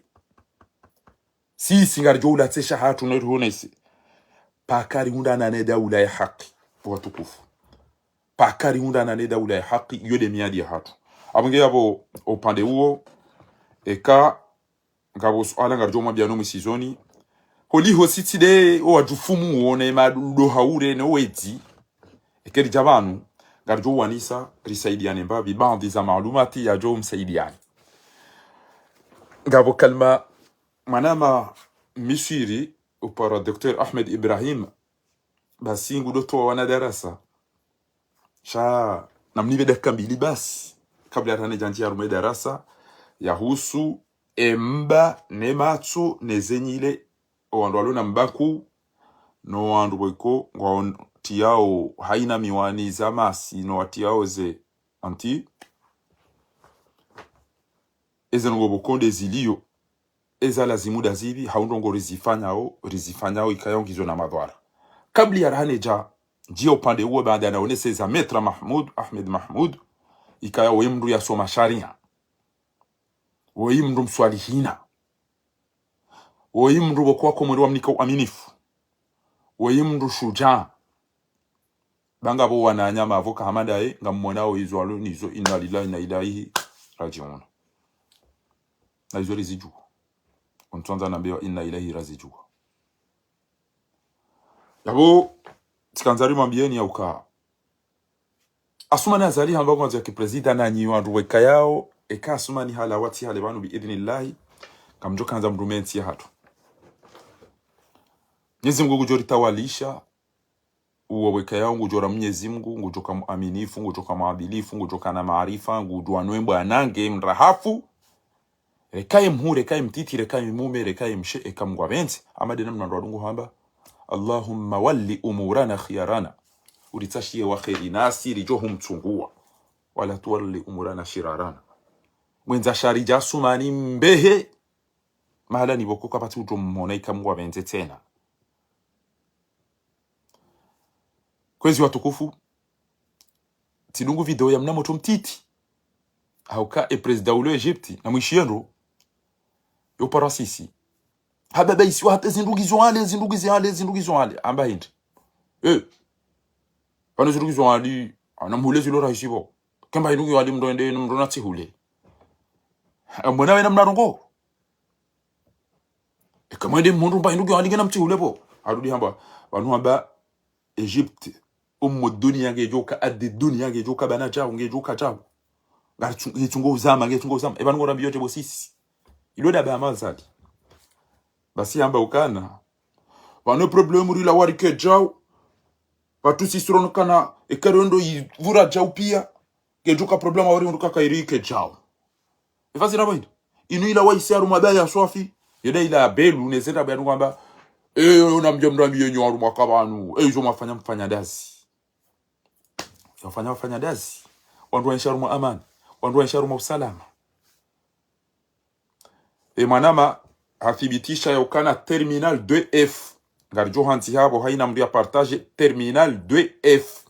Si, si ngaridjo ulatso esha hatru no rionese. Paka riundrana ne daula ya haki, watukufu. Paka riundrana ne daula ya haki, iyo nde miadi ya hatru. Apvo nge yapvo upande uwo, eka ngapvo suala ngaridjo mwambiya no mwisizoni. Holiho si tsi nde o wadjufumu wo ne madudo haure ne wedzi. Eka ridja pvanu, ngaridjo wanisa, risaidiyane mbapvi, baadhwi za maalumati yadjo msaidiyani. Ngapvo kalima mwanama Misiri, upara Docteur Ahmed Ibrahim, basi ngudo towa wana darasa. Sha, namnipve dakika mbili basi, kabla ya rane djandji ya harumwa e darasa, yahusu emba, ne matso, ne zenyile, o wandru walo na mba nkuu, no wandru pvo iko ngwatriyao haina miwani za masi, no watriyao ze anti, eze ndrongo pvoko nde ziliyo, eza lazimu nda zipvi, hau ndrongo rizifanyao, rizifanyao ikayao ngizo na madhwara. Kabla ya rane dja, ndjiya upande uwo baada naonese za Maître Mahmoud, Ahmed Mahmoud, ikayao we mndru yasoma sharia. Woyi mndru mswalihina. Woyi mndru pvoko wa Komori wamnika uaminifu. Woyi mndru shujaa. Ba ngapvo wananyama apvo ka hama ndaye, ngammonao izo walo nizo, inna lillahi wa inna ilaihi rajiuna. Na izo rizidjuwa. Untsondza nambiwa inna ilaihi razijuwa. Yapvo, tsikandza rimwambiyeni ya uka Assoumani Azali hamba ngwandzo yake prezida nanyi wandru wekayao, eka Assoumani halawa tsi hale pvanu bi idhnillahi, ngamdjo kandza mndru mentsi ya hatru. Mnyezi Mngu ngudjo ritawalisha, uwo wekayao ngudjo ra Mnyezi Mngu, ngudjo ka muaminifu, ngudjo ka mwadilifu, ngudjo ka na maarifa, ngudjo wanwembwa nange mrahafu, rekaye mhuu, rekaye mtiti, rekaye mume, rekaye mshe, eka Mngu apvendze. Ama nde namna ndo wadungu hamba, اللهم ول أمورنا خيارنا. Uritsashiye wa kheri nasi ridjo humtsunguwa. ولا تول أمورنا شرارنا. Mwendza shari dja Assoumani mbehe. Mahala ni pvoko kapvatsi udjo mmona eka Mngu apvendze tsena. Kwezi watukufu, tsidungu video ya mna motro mtiti. Hauka e prezida ulo Egypte, namwishiye ndro, yo parasisi. Hamba ba isiwa hata zindru ngizo hale, zindru ngizo hale, zindru ngizo hale. Amba hindri. Eh. Pvanu zindru ngizo hale, ana mhule zilo rahisi pvo. Kamba hindru ngizo hale mndru ende, mndru natsihule. Mbona wena mna ndrongo? Eka mwende mhundru mba hindru ngizo hale ngena mtsihule pvo. Harudi hamba, pvanu hamba Egypte, ummu dunia ngedjoka, ardi dunia ngedjoka, bana djao ngedjoka djao. Ngari tsu-, ngitsungo uzama, ngitsungo uzama. Eba nungo rambiyo dje bo sisi. Ilo daba ya Azali. Basi hamba ukana, Pvanu problème urilawa rike djau. Pvatsu sisi ronekana, eka ri ndo ivura djau pia. Kedjuka problème wari unduka kairi rike djau. Efasira pvahindi. Inu ilawa isi harumwa baya swafi. Yeda ila belu, nezenda baya nukwamba. Eyo, namdja mrambi yenyu harumwa kapvanu. Eyo, izo mwafanya mfanya dazi. Wafanya, wafanya dazi. Wandru waenshi harumwa amani. Wandru waenshi harumwa usalama. E mwanama hathibitisha ya ukana terminal deux F. Ngaridjo hantsi hapvo haina mndru ya partage terminal deux F.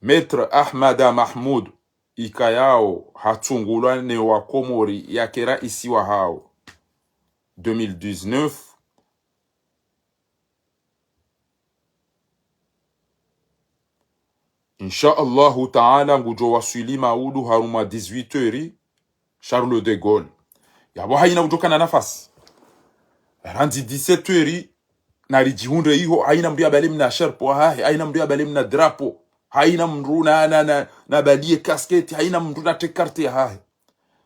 Maître Ahmada Mahmoud ikayao hatsungulwa ne wa Komori yake raisi wahao deux mille dix-neuf. Insha Allahu Taala, ngudjo waswili maudu harumwa dix-huit heures, Charles de Gaulle. Yapvo haina udjo kana nafasi. Randzi dix-sept heures, naridjihundre iho, haina mndru yabale mna sharpo yahahe, haina mndru yabale mna drapo, haina mndru na, na, na, nabaliye casquette, haina mndru natre carte yahahe.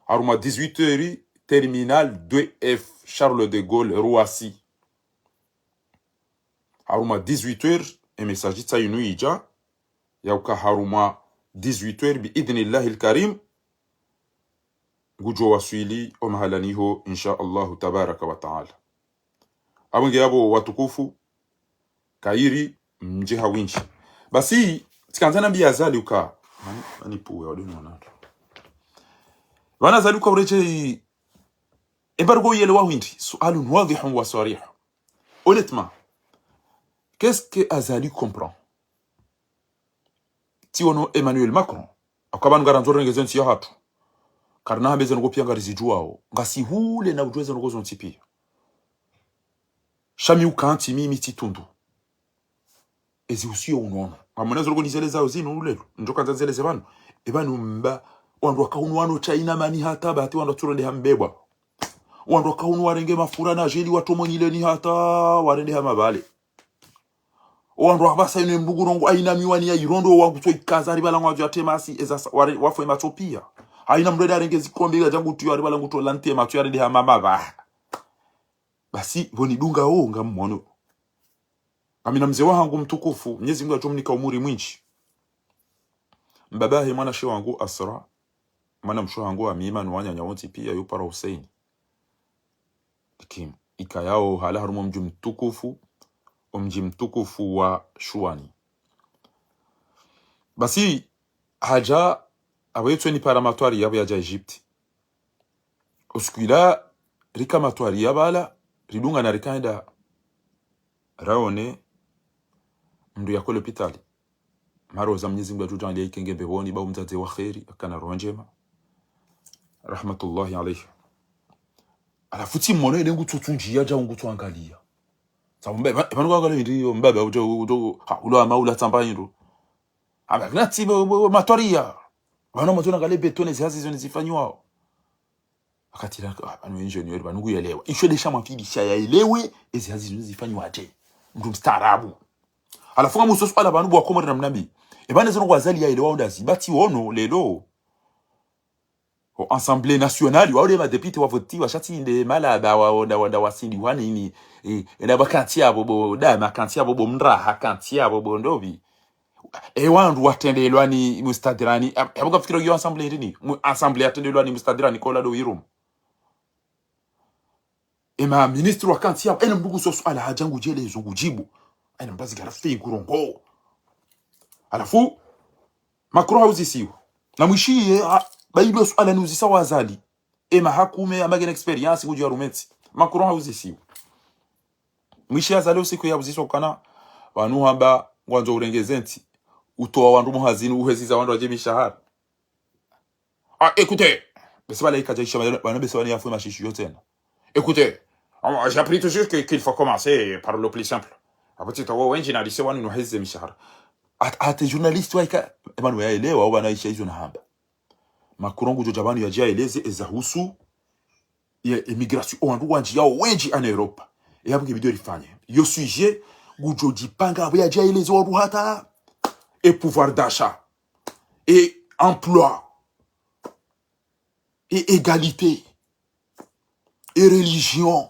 Harumwa dix-huit heures, terminal deux F, Charles de Gaulle, Roissy. Harumwa dix-huit heures, e message tsa inu idja, ya uka harumwa dix-huit heures, bi idhnillahi lkarim, ngudjo waswili o mahala niho, insha Allahu tabaraka wa taala. Apvo nge yapvo watukufu, kairi mdje ha windji. Basi, tsikandza nambiye Azali uka. Mani, mani puwe, wadoni wanandu. Pvanu Azali uka uredjeyi, embargo yele wa hindri. Sualun wadihun wa sarih. Honnêtement, qu'est-ce que Azali comprend ? Tsi wono Emmanuel Macron. Aka pvanu ngarandzo renge ze ntsi yahatru. Karina hambe ze ndrongoo pia ngarizidjuwao. Ngasi hule na udjuwa ze ndrongoo zontsi pia. Sha mi ukantsi mimi tsitundu. Ezi usiyo unono. Ngamwona zo ndrongoo nizelezao zinu ulelo. Ndjo kandza nizeleze pvanu. E pvanu mba. Wandru waka hunu wano China mani hata bahati wandru watsurendeha mbebwa. Wandru waka hunu warenge mafura na jeli watromonyileni hata warendeha mabale. Wandru wapvasa inu embugu rongo haina miwani ya irondo wangutso ikaza ripvala ngwazo ya temasi eza sa-, ware-, wafo ematso pia. Haina mndru eda arenge zikombe ya djangu tuyo aripvala ngutso lante matso yarendeha mama pvaha. Basi, pvo nidungao ngamwono. Ngamina mze wahangu mtukufu, Mnyezi Mungu yadjomnika umuri mwindji. Mbaba he mwanashe wangu Asra, mwanamshe wangu Amima, no wananya wontsi pia, yo para Hussein. Lakin, ikayao hala harumwa omdji mtukufu, omdji mtukufu wa Shuwani. Basi, hadja, apvo yetsweni para matwari yapvo yadja Egypte. Usiku ula rika matwari ya pvala, ridungana rikaenda raone mndru yako lopitali. Maroza Mnyezi Mungu yadjudjaanliya ikenge mbepvoni, ba umdzadze wa kheri, akana roho ndjema. Rahmatullahi alayhi. Halafu tsi mwono yele ngutso tsundjiya dja ngutso angaliya. Sa mbe, ba, ba nuko angaliya ndiyo, mbaba, ujo, ujo, ha, ulo ama ula tsamba hindru. Amba, kina tsi, bo, bo, matwari ya. Pvanu matwari ngale béton ne zihazi zoni zifanyiwao. Wakati la, ah, pvanu ingénieur, pvanu nguyelewa. Isho desha mafili sha yaelewe, ezi hazi zoni zifanyiwa dje. Mndru mstaarabu. Halafu ngamhusu suala pvanu bo wa Komori na mnambi. E pvanu zinu kwa Azali yaelewa ondazi. Bati wono, lelo. O Assemblée nationale, wao nde madéputé wavotiwa, sha tsi nde malaba wa, wanda, wanda wasindi wanini. E, ena ba kantsi yapvo bo, dama kantsi yapvo bo, mraha kantsi yapvo bo, ndopvi. E wandru watrendelwa ni mustadrani, ap-, yapvo kafikira yo Assemblée ndini, mu-, Assemblée yatrendelwa ni mustadrani kola do wirum. E ma ministre wakantsi yapvo, ena mndru kuhusu suala hadja ngudjelezo ngudjibu. Ena mbazi garafi ngurongo. Halafu, Macron hauzisiwa. Na mwishiye, ha, ba ilo suala ni uzisa wa Azali. E mahakume, ama ngena expérience, ngudjo ya rumentsi. Macron hauzisiwa. Mwishiye Azali usiku ya uziswa ukana, pvanu hamba, ngwandzo urenge ze ntsi. Utowa wandru muhazini, uheziza wandru wadje mishahara. Ah, écoutez, bese pvala ikadja isha, pvanu bese pvanu yafwe mashishiyo tsena. Écoutez, ah, j'ai appris tout de suite que, qu'il faut commencer par le plus simple. Apvo tsi tawo wendji na lise wanu nuheze mishahara. At-, ate journaliste wa ika, e pvanu yaelewa, o pvanu isha izo nahamba. Macron ngudjo dja pvanu yadje yaeleze eza husu ye immigration, o wandru wandjiyao wendji en Europe. E yapvo nge bidi rifanye. Yo sujet, ngudjo djipanga, apvo yadje yaeleze wandru hata, e pouvoir d'achat, e emploi, e égalité, e religion,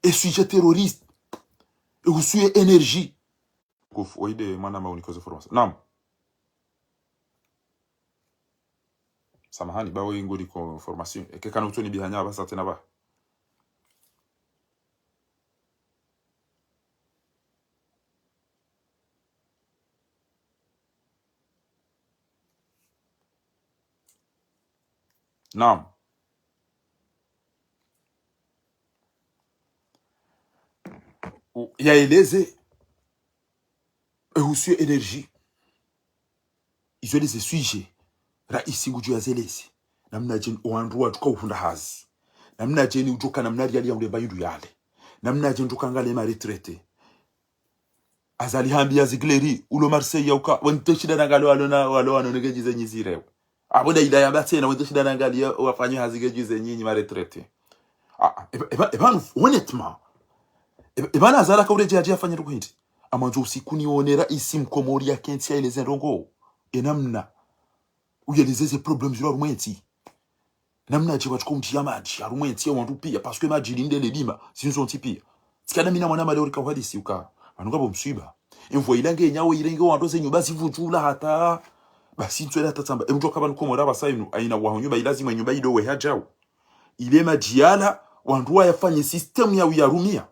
e sujet terroriste, Ehusu ye énergie. Kuf, oyi nde mwana ma uniko ze formation. Naam. Samahani, ba oyi nguli ko formation. Eka kana utsoni bihanya ba sa tsena ba. Naam. U-, yaeleze, ehusu ye énergie. Izo nde ze sujet. Raisi ngudjo yazeleze. Namnadje owandru watsuka uhundra hazi. Namnadje ni udjoka namna riali ya ulemba yindru yale. Namnadje ndjoka ngale ma retraité. Azali hambia Ziegler, ulo Marseille ya uka, wende shida na ngale walo na, walo wano nge djize nyi zirewe. Abo nda ila yamba tsena, wende shida na ngale ya, wafanye hazi nge djize nyi, nyi ma retraité. Ah, eba, eba, eba, honnêtement. Eba, eba na Azali ka ule djadji afanye ndrongo hindri. Amwandzo usiku ni one raisi mkomori yakentsi yaeleze ndrongo. Enamna. Uyaeleze ze problèmes zilo harumwa entsi. Namnadje watsuka undjiya madji, harumwa entsi ya wandru pia, parce que madji linde le dima, zinu zontsi pia. Tsikana mina mwana male orika uhadisi uka, pvanu ngapvo mswiba. Emvua ila nge nyawo irenge wandru ze nyumba zivundjula hata, basi ntswela hata tsamba. Emdru aka pvanu Komori apvasa inu, aina waho nyumba ilazimu enyumba ido we hadjau. Ile madji yala, wandru wayafanye système ya uyarumia.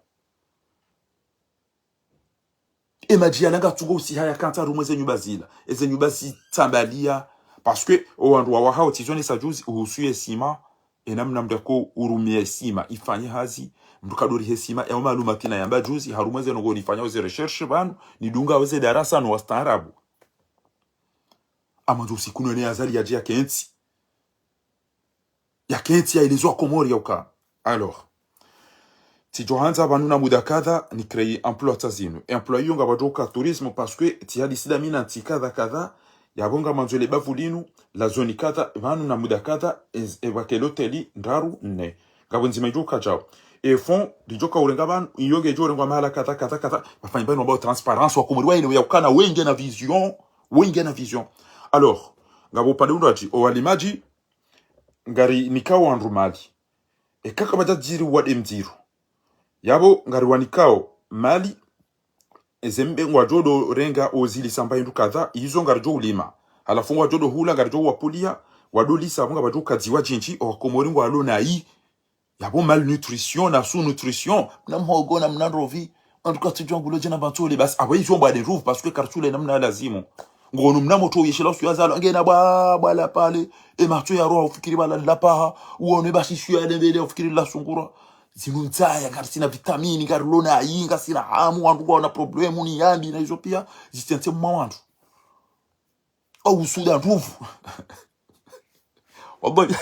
Emadji yala ngatsungo usiha yakantsi harumwa eze nyumba zila. Eze nyumba zitsambalia. Parce que owandru wawahao tsi zo nesa juzi uhusu ye sima. Enamna mdru ako urumia ye sima ifanye hazi. Mdru kadori he sima. Yao maaluma tsina yamba juzi. Harumwa eze ndrongo nifanyao ze recherche pvanu. Nidungao ze darasa no wastaarabu. Amwandzo usiku ni one Azali yadje yakentsi. Yakentsi yaeleze wa Komori ya uka. Alors, tsidjo handza pvanu na muda kadha ni créer emploi tsa zinu. Emploi iyo ngapvadjo uka tourisme parce que tsi hadisi nda mina ntsi kadha kadha, yapvo ngamwandzo le bavu linu, la zone kadha, pvanu na muda kadha, e, e pvwake loteli, ndraru, nne. Ngapvo ndzima idjo uka djao. E fonds, lidjo uka urenga pvanu, iyo ngedjo urengwa mahala kadha, kadha, kadha. Pvafanye pvanu wambao transparence wa Komori waelewe ya ukana wenge na vision, wenge na vision. Alors, ngapvo upande undru ati, owalimadji, ngarinikao wandru mali. Eka kapvadja djiri wade mdziro. Yapvo ngariwanikao mali, eze mbe ngwadjo do renga ozilisa mba hindru kadha, izo ngaridjo ulima. Halafu ngwadjo do hula, ngaridjo uwapulia, wado lisa, apvo ngapvadjo uka dziwa djindji, owakomori ngwalo nayi. Yapvo malnutrition na sous-nutrition. Mna mhogo na mna ndrovi. Wandru katsidjua ngulo djena pvantsole. Basi, apvo izo mbwade ndruvu, parce que karitsule namna lazimu. Ngono mna moto uyeshela usiku yazalwa. Ngena bwa, bwa la pale. Ematso ya roha ufikiri bala la paha. Uone basi shu ya lembele ufikiri la sungura. Zinu ntsaya, ngarisina vitamini, ngarilo nayi, ngasina hamu, wandru ngwaona problème, ni yambi, na izo pia, zitsentse mwa wandru. Au usuda ndruvu. Wallahi.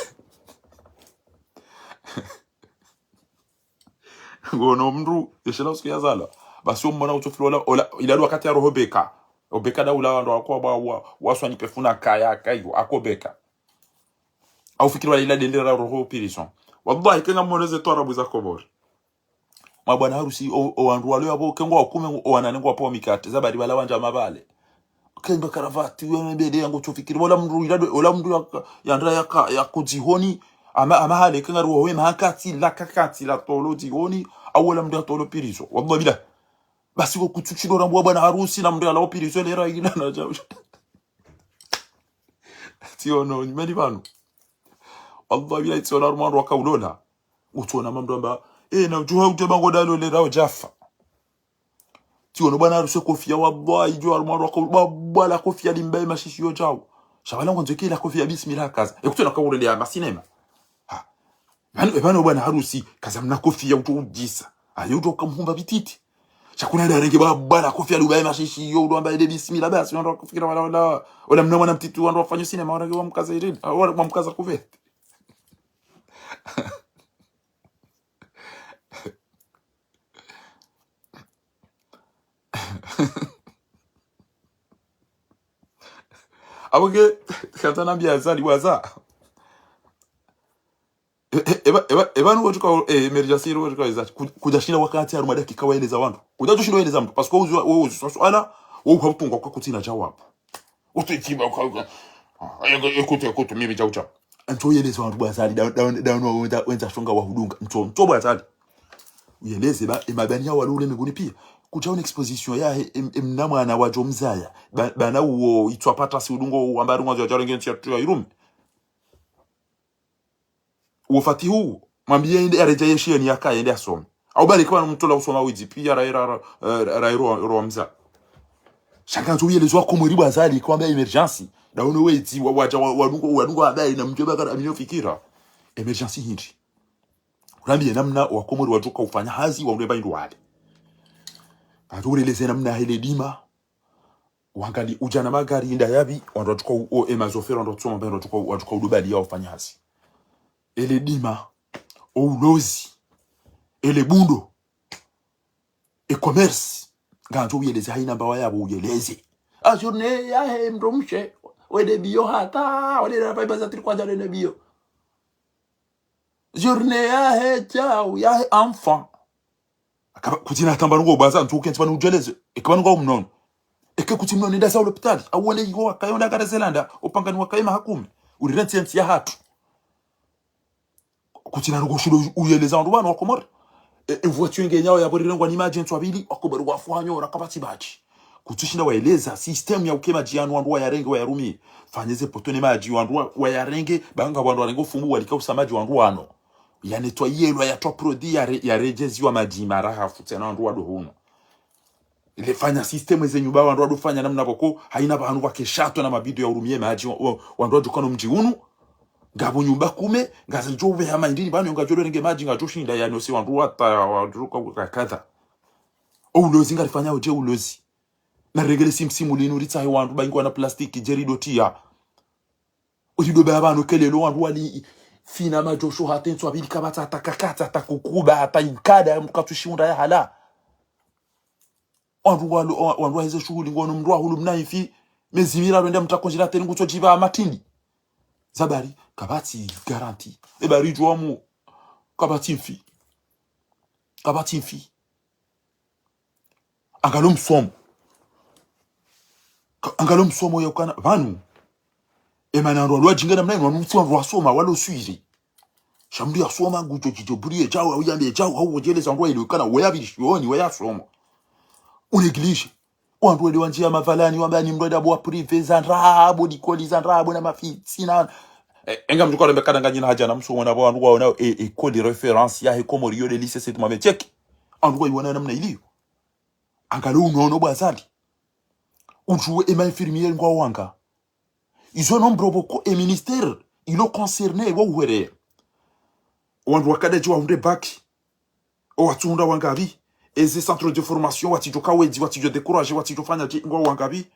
Ngono mndru, yeshela usiku yazalwa. Basi omwana utsofilo ola, ola, ila wakati ya roho beka. Obeka nda ula wandru wakwa wa, wa, waswa ni pefuna kaya, kayo, ako beka. Au fikiri wala ila dendera roho prison. Wallahi, kenga mwoneze twarabu za Komori. Mabwana harusi, o, owandru walo yapvo, kengo wakume, owanane ngwapvo mikate, zabari bala wandja mabale. Kendo karavati, we mbele yangu tsofikiri, ola mndru ilado, ola mndru ya, yandra yaka, yakudzihoni, ama, ama hale, kenga ruwa we mahakati, la kakati, la tolo dzihoni, au ola mndru ya tolo prison. Wallahi billah. Basi ko kutsushilo rambu wa bwana harusi, na mndru yala prison, lera ila na djau. Tsiono, nyumeni pvanu. Wallahi billah, tsiono harumwa wandru waka ulola. Utsona mamndru amba, eh, na udjuha udje bango dalo le rao djafa. Tsiono bwana harusi kofia, wallahi, idjo harumwa wandru waka ulola, bwa, bwa la kofia limbaye mashishiyo djao. Sha bala ngwandzo ike la kofia bismillah kaza. Ekutsona ka urende ya masinema. Ha. Pvanu, pvanu bwana harusi, kaza mna kofia utso udjisa. Ayo utso ukamhumba bititi. Sha kuna nda renge bwa, bwa la kofia lubaye mashishiyo, udo amba ede bismillah, basi, wandru wakafikira wala, wala, wala mna mwana mtiti, wandru wafanya sinema, wandru wamkaza iridi, wala wamkaza kuvete. Apvo nge, kata nambia Azali waza. E, e, eba, eba, eba nuwo tsuka, e, emergency nuwo tsuka eza. Ku-, kudjashinda wakati harumwa dakika waeleza wandru. Kudjashinda waeleza mndru. Parce que uzi, uzi, uzi, suala, wo uha utungwa kwa kutsina djawabu. Utu ikiba kwa, kwa, ah, écoute, écoute, mimi djau djau. Ntso yeleza wandru bwa Azali, da, da, da, no, wenda, wenda shonga wahudunga. Ntso, ntso bwa Azali. Uyeleze ba, emabani ya walo ule miguni pia. Kudja une exposition yahe, em, em, na mwana wadjo mzaya. Ba, bana uwo itswa pata si udungo uwamba rungo wadjo wadjo renge ntsi ya tuwa irume. Uwo Fatihu, mwambiye yende yaredja yeshiye ni yaka yende yasome. Au bali kwa mtola usoma widzi, piya ra, ra, ra, ra, ra, ro, ro mza. Sha ngandzo uyeleze wakomori bo Azali, kwamba émergence. Daono wedzi, wa, wadja, wa, wadungo, wadungo adayi na mdjeba kana aminiyo fikira. Émergence hindri. Urambiye namna wakomori wadjoka ufanya hazi, waunde ba hindru wale. Ngandzo ureleze namna hele dima. Wangali udja na magari inda yapvi, wandru wadjoka u-, o, ema zofera, wandru watsoma, wandru wadjoka, wadjoka udubali ya ufanya hazi. Ele dima, o ulozi, ele bundo, e commerce, ngandzo uyeleze haina mbawa yapvo uyeleze. A journée yahe mdru mshe, wende biyo hata, wende na paiba za tiri kwadja wende biyo. Journée yahe djau, yahe enfant. Akaba, kutsina tamba nungo baza, ntsu kentsi pvanu udjeleze. Eke pvanu nga umnono. Eke kutsi mnono nda za lopitali. Au wende yigo wakayo nda kare Zelanda, opangani wakayo mahakume. Uri rentsi yentsi ya hatru. Kutsina nungo shindo uyeleza wandru wanu wakomori. E, e voiture nge nyao ya bori rengwa ni madji ntsu apvili, wakomori wafu hanyo, rakapvatsi badji. Kutsi shinda waeleza, système ya uke madji yanu wandru wayarenge, wayarumie. Fanyeze poto ne madji, wandru wa, wayarenge, banga wandru warenge ufumu, walika usa madji wandru wano. Ya nettoyelwa, ya twa produit, ya re-, ya redjeziwa madji maraha futi, na wandru wado huno. Ile fanya système ze nyumba, wandru wado fanya namna pvoko, haina pvahanu pvwake shato na mabido ya urumie madji, wa, wa, wandru wadjo kano mdji unu, ngapvo nyumba kume, ngazi djo uve hama indini, pvanu ngadjo renge madji, ngadjo shinda, ya nose wandru wata, wandru ka, ka, kadha. O ulozi ngarifanya udje ulozi. Na rengele simsimu linu ritsahe wandru baingwa na plastiki, djeri dotia. Ulido baya pvanu kelelo wandru wali fina madjosho hata ntsu apvili kapvatsa hata kakatsa hata kukuba hata inkada ya mkatsu shiunda ya hala. Wandru walo, wandru waheze shuhuli ngono mndru wahulu mna ifi, mezi miraru enda mta congélateur ngutso djiba matindi. Zabari, kapvatsi garantie. E bari djuwa mu, kapvatsi mfi. Kapvatsi mfi. Angalo msomo. Ka-, angalo msomo ya ukana, pvanu. Emana wandru walo wadjinga namna inu, wanu tsi wandru wasoma, walo swiri. Sha mndru yasoma, ngudjo djidjo buriye djau, au yambe djau, au wodjeleza wandru waelewe kana, weya pvili shioni, weya somo. Unéglige. Wandru wende wandjia mapvalani, wamba ni mndru wende abo wa privé za ndrabo, likoli za ndrabo na mafitsina. E, enga mndru kwa rembe kana nganyina hadja na msomo na bo wandru waona, e, école référence yahe Komori yo de lycée Sainte Marie Tchèque. Wandru waiona namna iliyo. Angalo unono bo Azali. Udjuwe ema infirmière ngwa wanga. Izo no mdru pvoko e ministère ilo concerné wa uhereya. Wandru wakada dji wahundre bac. O watsuhundra wangapvi. Eze centre de formation, watsidjo kawedzi, watsidjo décourager, watsidjo fanya dje, ngwa wangapvi.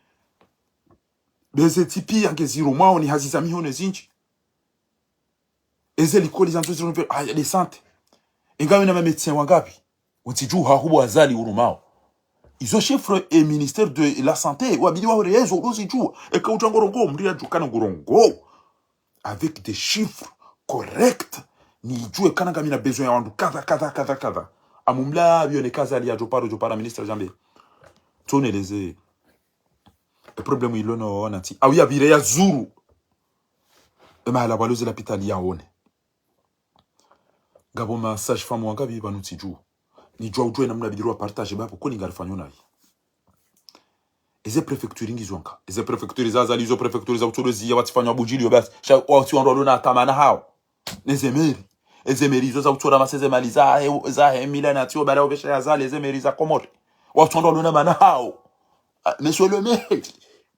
Beze tipi yange ziro mwao ni hazi za mihono zindji. Eze likoli zandzo ziro mve, aya, de santé. Engawe na ma médecins wangapvi. Utsidjuha hubo Azali urumao. Izo chiffres e ministère de la santé, wabidi wahereya zo, uzidjuwa. Eka utsango rongoa, mndru yadjuwa kana ngurongoao. Avec des chiffres corrects, nidjuwe kana ngamina besoin ya wandru kadha, kadha, kadha, kadha. Amumla bione kaza ali yadjo paro, djo para ministre Jambe. Tsoneleze. E problème ilo no ona tsi. Au yapvire yazuru. E mahala pvaloze lapitali yaone. Ngapvo ma sage-femme wangapvi pvanu tsidjuwa. Nidjuwa udjuwe namna bidi rwa partager bapvo, koni ngarifanyo nayi. Eze préfecture ngizo wanga. Eze préfecture za Azali, izo préfecture za utsodo ziya, watsifanywa budjiliyo basi. Sha, watsi wandru walona hata mana hao. Neze mairie. Eze mairie izo za utsora maseze mali zahe, zahe mila na tiyo bala obesha ya Azali, eze mairie za Komori. Watsi wandru walona mana hao. Ah, monsieur le maire.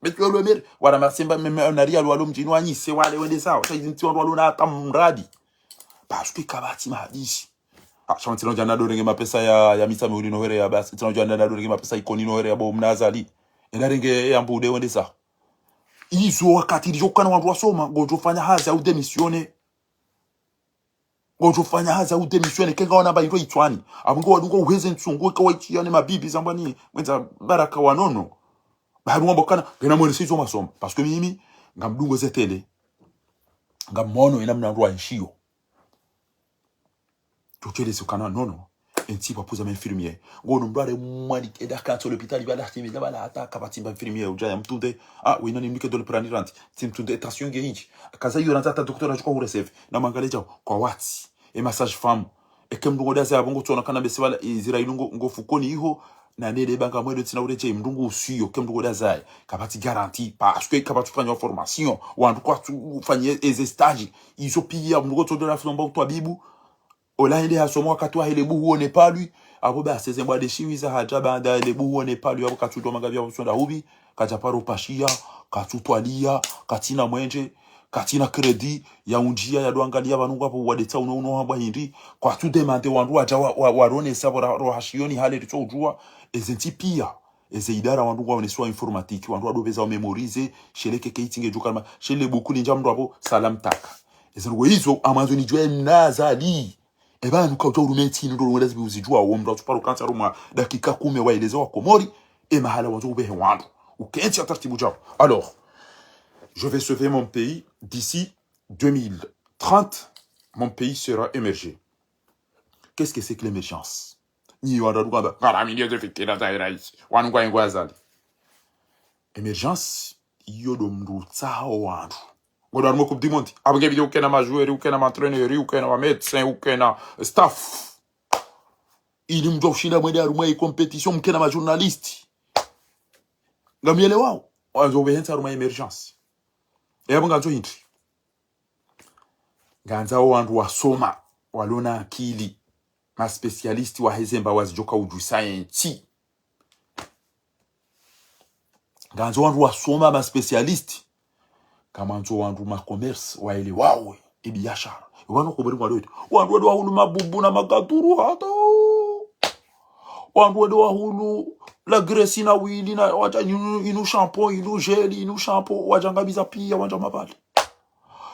Monsieur le maire. Wana masemba, me, me, na riali walo mdjini wanyise wale wende sawa. Sha izi ntsi wandru walona hata mradi. Parce que kapvatsi mahadisi. Ah, sha mtsina udja nado renge mapesa ya, ya Mitsamihuli no hereya basi. Mtsina udja nado renge mapesa Ikoni no hereya bo mna Azali. Enda renge ya Mbude wende sawa. Izo wakati lidjo kana wandru wasoma, ngodjo fanya hazi au démissionner. Ngodjo fanya hazi au démissionner, kenga wana ba indro itswani. Abo ngo wadungo uheze ntsungu, eka waitiyane mabibi zambwani, mwenza baraka wanono. Ba hadungo mbokana, ngena mwene sizo masoma. Parce que mimi, ngamdungo zetele. Ngamono ena mna ndrwa nshiyo. Tuteleze ukana nono. Entsi pvapvuza ma infirmier. Ngono mdru are mwali eda kantso lopitali bala hati mila bala hata kapvatsi mba infirmier udja ya mtunde. Ah, wina ni mnike dole prani ranti. Tsi mtunde e tension nge hindji. Kaza iyo ranti hata docteur adjuka hu receive. Na mangale djao. Kwa watsi. E ma sage-femme. Eke mdru ngo daze abongo tsona kana besi bala, e, zira inu ngo, ngo fukoni iho. Na nele banga mwendo tsina uredjei, mndru ngu usiyo, ke mndru koda zaye. Kapvatsi garantie, parce que kapvatsi ufanya formation, wandru kwatsu ufanya eze stage. Izo piya, mndru kotsodo la fumba utwabibu, ola hende hasoma wakati wahe le buhu one palwi, apvo basi eze mbwa de shiwiza hata baanda le buhu one palwi, apvo katsudo manga pvia usonda hubi, katsa paro pashiya, katsutwaliya, katsina mwenje, katsina crédit, ya unjiya ya do angaliya pvanu ngapvo wadetsa uno uno hambwa hindri, kwatsu demander wandru wadja wa, wa, waronesa pvo ra, roha shiyoni hale ritso udjuwa, eze ntsi piya, eze idara wandru ngwaonesiwa informatique, wandru wado pveza wa mémoriser, shele keke itsinge djuka ma, shele buku lindja mndru apvo, salam taka. Eze ndrongo izo, amwandzo nidjuwe mna Azali. Eba nuka udja urume ntsi inu ndo ndrongo zibi uzidjuwa, wo mndru atsuparo kantsi harumwa dakika kume waeleza wa Komori, e mahala wandzo upvehe wandru. Ukentsi ya tartibu djao. Alors, je vais sauver mon pays d'ici deux mille trente, mon pays sera émergé. Qu'est-ce que c'est que l'émergence? Nyi wandru adu kamba, ngara milieu de fikira za rais. Wanu kwa ingwa Azali. Émergence, iyo ndo mndru utsaho wandru. Ngodo harumwa Coupe du Monde. Apvo nge bidi ukena ma joueurs, ukena ma entraîneurs, ukena ma médecins, ukena staff. Ili mndru ushinda mwende harumwa i compétition, mkena ma journalistes. Ngamyelewao. Wandzo upvehe ntsi harumwa émergence. Yapvo ngandzo hindri. Ngandzao wandru wasoma, walona akili, ma spécialistes waheze mba wazidjoka udjusa entsi. Ngandzo wandru wasoma, ma spécialistes. Kamandzo wandru ma commerce, waelewao, e biashara. Wanu kuburi ngwalo eti. Wandru wende wahulu mabubu na magaduru hata. Wandru wende wahulu la graisse na huile na, wadja inu, inu shampoo, inu gel, inu shampoo, wadja ngamiza piya, wandja mapvale.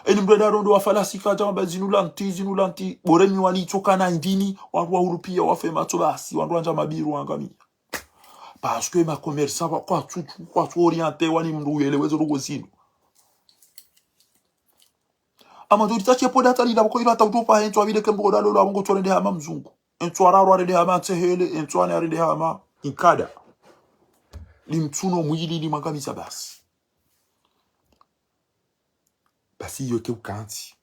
Eni mndru enda rondo wa falasika, djamba zinu lanti, zinu lanti. Bore miwani itsoka na indini, wandru wahulu piya wafe matso basi, wandru wandja mabiru wangamiya. Parce que ma commerçants wa, kwatsu, kwatsu orienté wani mndru uyelewe zo ndrongo zinu. Ama ndo ritsache po data lila pvoko ilo hata utopa hentsu avile ke mndru koda lolo apvo ngo tsorende hama mzungu. Entsu araro arende hama ntsehele, entsu ane arende hama inkada. Limtsuno mwili limwangamiza basi. Basi iyo ke ukantsi,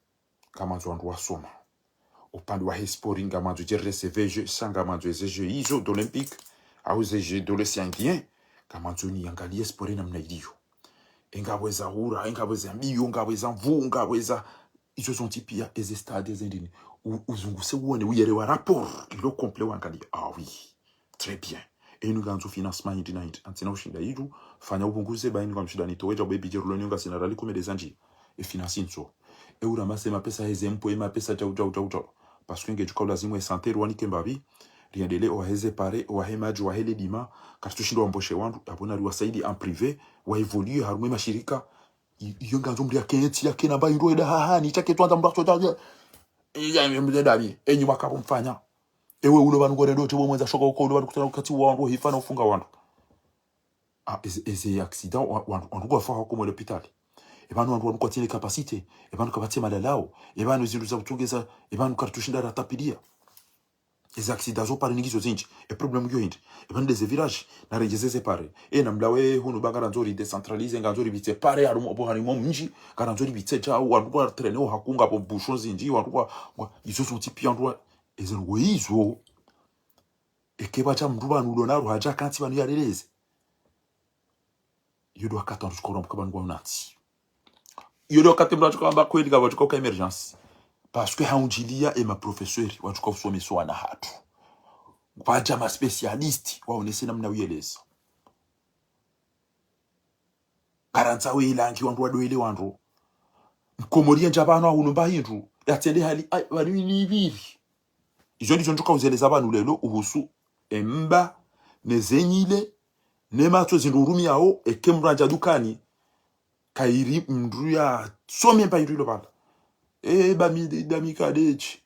kamandzo wandru wasoma. Upande wahe sport, ngamandzo djerere ze jeux, sa ngamandzo eze jeux izo, d'Olympique, au ze jeux de l'océan Indien, ngamandzo niyangaliye sport namna iliyo. Engapvo eza hura, engapvo eza mbiyo, engapvo eza nvu, engapvo eza, izo zontsi piya, eze stade, eze ndini. U, uzunguse uone, uyelewe rapport, ilo complet wangaliye. Ah oui. Très bien. Enu ngandzo financement hindri na hindri. Antsina ushinda idju, fanya upvunguze, ba inu ngamshinda nitowe, dja bwe budget ruloni ngasina rali kume de zandji. E finance ntso. E uramase mapesa heze mpo, e mapesa djau, djau, djau, djau. Parce que ngedjuka ulazimu e santé ruwanike mbapvi, riendelee owaheze pare, owahe madji, owahe ledima, karitsushinda wamboshe wandru, apvo nari wasaidi en privé, wa évoluer harumwa e mashirika, i, iyo ngandzo mndru yakentsi, yakena mba indro eda hahani, itsa ketwandza mndru atso dja, iya, iya, mndru eda mi, enyi mwakapvo mfanya. Ewe ulo pvanu ngore dote, we mwendza shoka uko ulo pvanu kutana ukati wa wandru, hifa na ufunga wandru. Ah, eze, eze accident, wa, wandru, wandru kwafa hako mwe l'hôpital. E pvanu wandru, wandru kwatsina capacité, e pvanu kapvatsi malalao, e pvanu zindru za utsongeza, e pvanu karitsushinda ratapiliya. Eze accident zo pare ningizo zindji. E problème yo hindri. E pvanu ndeze virage. Narejeze ze pare. E namlawe hunu ba ngarandzo ri décentraliser, ngarandzo ripvitse pare, harumwa, bo harumwa mdji, ngarandzo ripvitse djau, wandru kwa traîner, o hakunga, bo bouchon zindji, wandru kwa, kwa, izo zontsi piya wandru wa, eze ndrongo izo. Eke pvatsa mndru pvanu ulo naro hadja kantsi pvanu yareleze. Iyo ndo wakati wandru tsukaura mkaba ngwa unatsi. Iyo ndo wakati mndru atsuka amba kweli ka watsuka uka émergence. Parce que haundjiliya e ma professeurs, watsuka usomesa wana hatru. Pvadja ma spécialistes, waonese namna uyeleza. Ngarandzo we ilangi wandru wadoele wandru. Mkomori yendja pvanu ahulumba hindru, yatsende hali, ai, pvanu ni ipvili. Izo ndizo ndjuka uzeleza pvanu lelo uhusu emba, ne zenyile, ne matso zindru urumiyao, eke mndru andja dukani, kayiri mndru yasome mba hindru ilo pvala. E, ba mi, da mi kadetsi.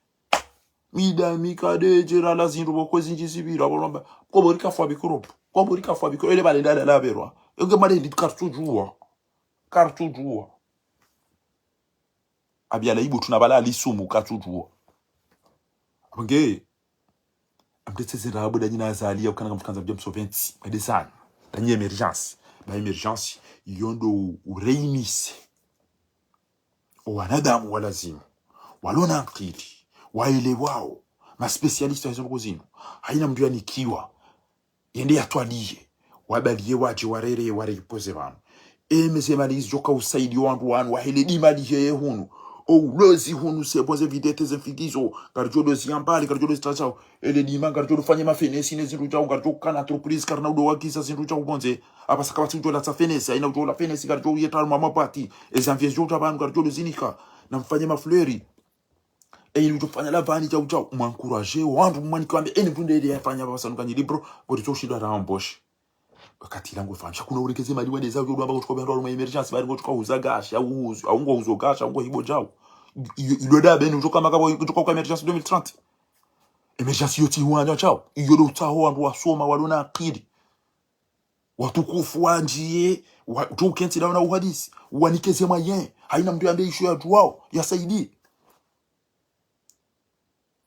Mi da mi kadetsi, rala zindru pvoko zindji zipvira, pvo lomba. Komori kafwa bikoropo. Komori kafwa bikoropo. Ele pvale ndada laberwa. Enge male ndi karitsudjuwa. Karitsudjuwa. Abiala ibu tuna pvala alisumu katsudjuwa. Apvo nge, amdetse zera abo danyi na Azali ya ukana kamfukanza mdja msoventsi. Mede sana. Danyi émergence. Ba émergence, iyo ndo u, uréunir. O wanadamu wa lazimu. Walona akili. Waelewao. Ma spécialistes wa hizo ndrongo zinu. Haina mndru yanikiwa. Yende yatwaliye. Wabaliye wadje warere, warepoze pvanu. Eme ze mali zidjoka usaidiya wandru wanu, wahele di mali heye hunu. O ulozi hunu, se bon ze videte ze mfikizo. Ngaridjo dozi ya mbali, ngaridjo dozi tashao. Ele dima, ngaridjo dofanya mafenesi ne zindru djao, ngaridjo kana entreprise, karina udo wagiza zindru djao pvondze. Apvasa kapvatsi udjo latsa fenesi, haina udjo la fenesi, ngaridjo yeta harumwa mabati. Eze anvier zidjo dja pvanu, ngaridjo dozinika. Na mfanye mafleuris. Eni udjofanya lavani djau djau, mwa encourager wandru, mwanike wambe, eni mndru ndele yafanya apvasa nukanyili bro, ngori tso shinda ra embauche. Wakati langu fanya, sha kuna urekeze mali wende zao, udjo amba kutsuka bendo harumwa émergence, bari kutsuka uza gashi, au uzu, au ngo uzo gashi, au ngo hibo djau. Iyo, iyo da beni, udjoka makabo, udjoka kwa émergence deux mille trente. Émergence iyo tsi huwanya djau. Iyo do utsaho wandru wasoma, walona akili. Watukufu wandjiye, wa, udjo ukentsi dawo na uhadisi. Wanike ze moyen. Haina mndru yambe isho ya djuwao, ya saidi.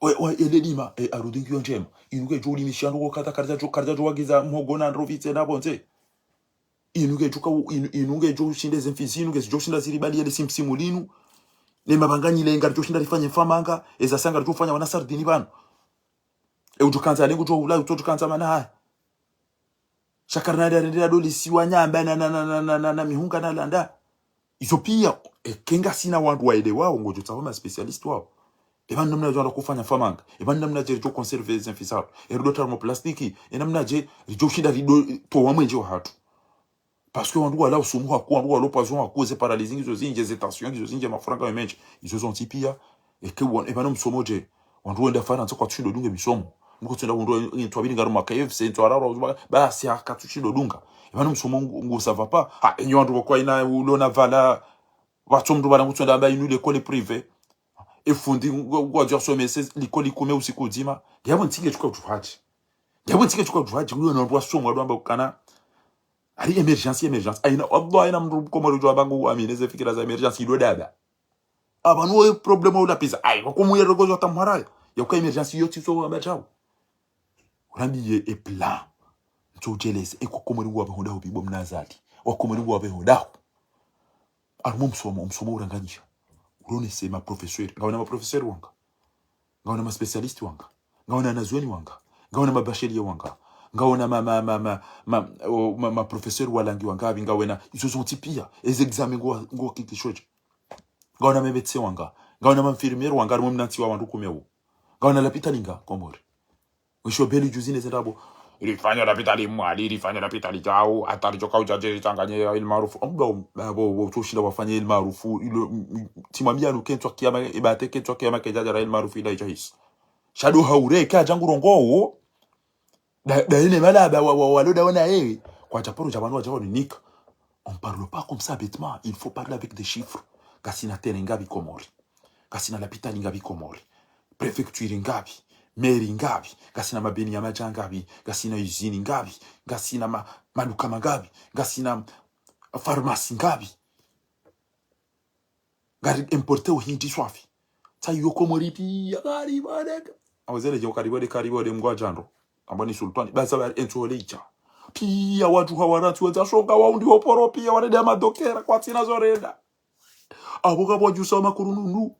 We, we, ele dima, e, arudi ngiyo ndjema. Inu kedjo ulimisha ndo kata karidja djo, karidja djo wagiza mhogo na ndrovitse na pvondze. Inu kedjo ka, inu, inu kedjo ushinda ze mfizi, inu kedjo ushinda ziribali yele simsimu linu. Ne mabangani le ngaridjo ushinda rifanye mfamanga, eza sa ngaridjo ufanya wana sardini pvanu. E udjo kandza lengo djo ula, udjo kandza mana haya. Sha karina nda rendera doli siwa nyamba na, na, na mihunga na landa. Izo piya, e, ke ngasina wandru waelewao, ngodjo tsaha ma spécialiste wao. E pvanu namnadje wandru kufanya mfamanga. E pvanu namnadje ridjo conserver ze mfizi zatru. E rudo thermoplastiki. E namnadje ridjo shinda rido towa mwenje wahatru. Parce que wandru wala usumu hakuu, wandru wala poison hakuu, ze paralysie ngizo zindji, ze tension ngizo zindji, mafranga yo mendji. Izo zontsi piya, e ke wan-, e pvanu msomo dje. Wandru wenda Farantsa kwatsushindo dunga misomo. Mko tsenda wandru ntsu wabili ngari ma K F C, ntsu arara, basi ha katsushindo dunga. E pvanu msomo ngu, ngu ça va pas. Ha, enyi wandru kwa ina ulona pvala, watso mndru pvala ngu tsenda amba inu l'école privée. E fundi ngu, ngu wadjo somese, likoli kume usiku udzima. Yapvo ntsi kedjo uka udjuhadji. Yapvo ntsi kedjo uka udjuhadji, ulo na wandru wasomo wadjo amba ukana. Ari émergence, émergence. Haina, wallah, haina mndru Komori udjo amba ngu amini ze fikira za émergence, ilo dada. Apvanu we problème ula pisa. Ayi, wakomu ya rogozo tamharaya. Ya uka émergence yo tsi so wa madjao. Urambiye e plan. Ntso ujeleze, e ko Komori wa pveho dahu bibo mnazali. Wa Komori wa pveho dahu. Harumwa msomo, msomo uranganyisha. Uronese ma professeur. Ngawena ma professeur wanga. Ngawena ma spécialiste wanga. Ngawena wanazuoni wanga. Ngawena ma bachelier wanga. Ngawena ma, ma, ma, ma, ma, o, ma, ma professeur walangi wanga, apvi ngawena, izo zontsi piya. Eze examen ngo, ngo kikishoje. Ngawena ma médecin wanga. Ngawena ma infirmière wanga, harumwa mnantsi wa wandru kume wo. Ngawena lapitali nga, Komori. Mwisho beli juzi ne zendabo. Rifanya lapitali Mwali, rifanya lapitali djau, hata ridjoka udjadje ritsanganye ya El Maarouf. Omba, omba, bo, bo, tso shinda wafanye El Maarouf, ilo, m-, m-, tsimwambia nu kentswa kiyama, ibate kentswa kiyama kedjadja ra El Maarouf ila idjahisi. Sha do haure, ke adja ngu rongowo. Da, da ine malaba, wa, wa, walo da wana ewe. Kwadja paro dja pvanu wadja wanu nika. On parle pas comme ça bêtement. Il faut parler avec des chiffres. Ngasina terrain ngapvi Komori. Ngasina lapitali ngapvi Komori. Préfecture ngapvi. Mairie ngapvi. Ngasina mabeni ya madja ngapvi. Ngasina usine ngapvi. Ngasina ma, maduka mangapvi. Ngasina pharmacie ngapvi. Ngari importe uhindji swafi. Tsa iyo Komori piya, karibu deka. Awezele djo karibu deka, karibu de mngwa djando. Amba ni sultani. Baza bari entsu ole icha. Piya wadjuha warantsi wendza shonga waundi woporo piya warende ya madokera kwatsina zorenda. Apvo kapvwadjusa makurununu.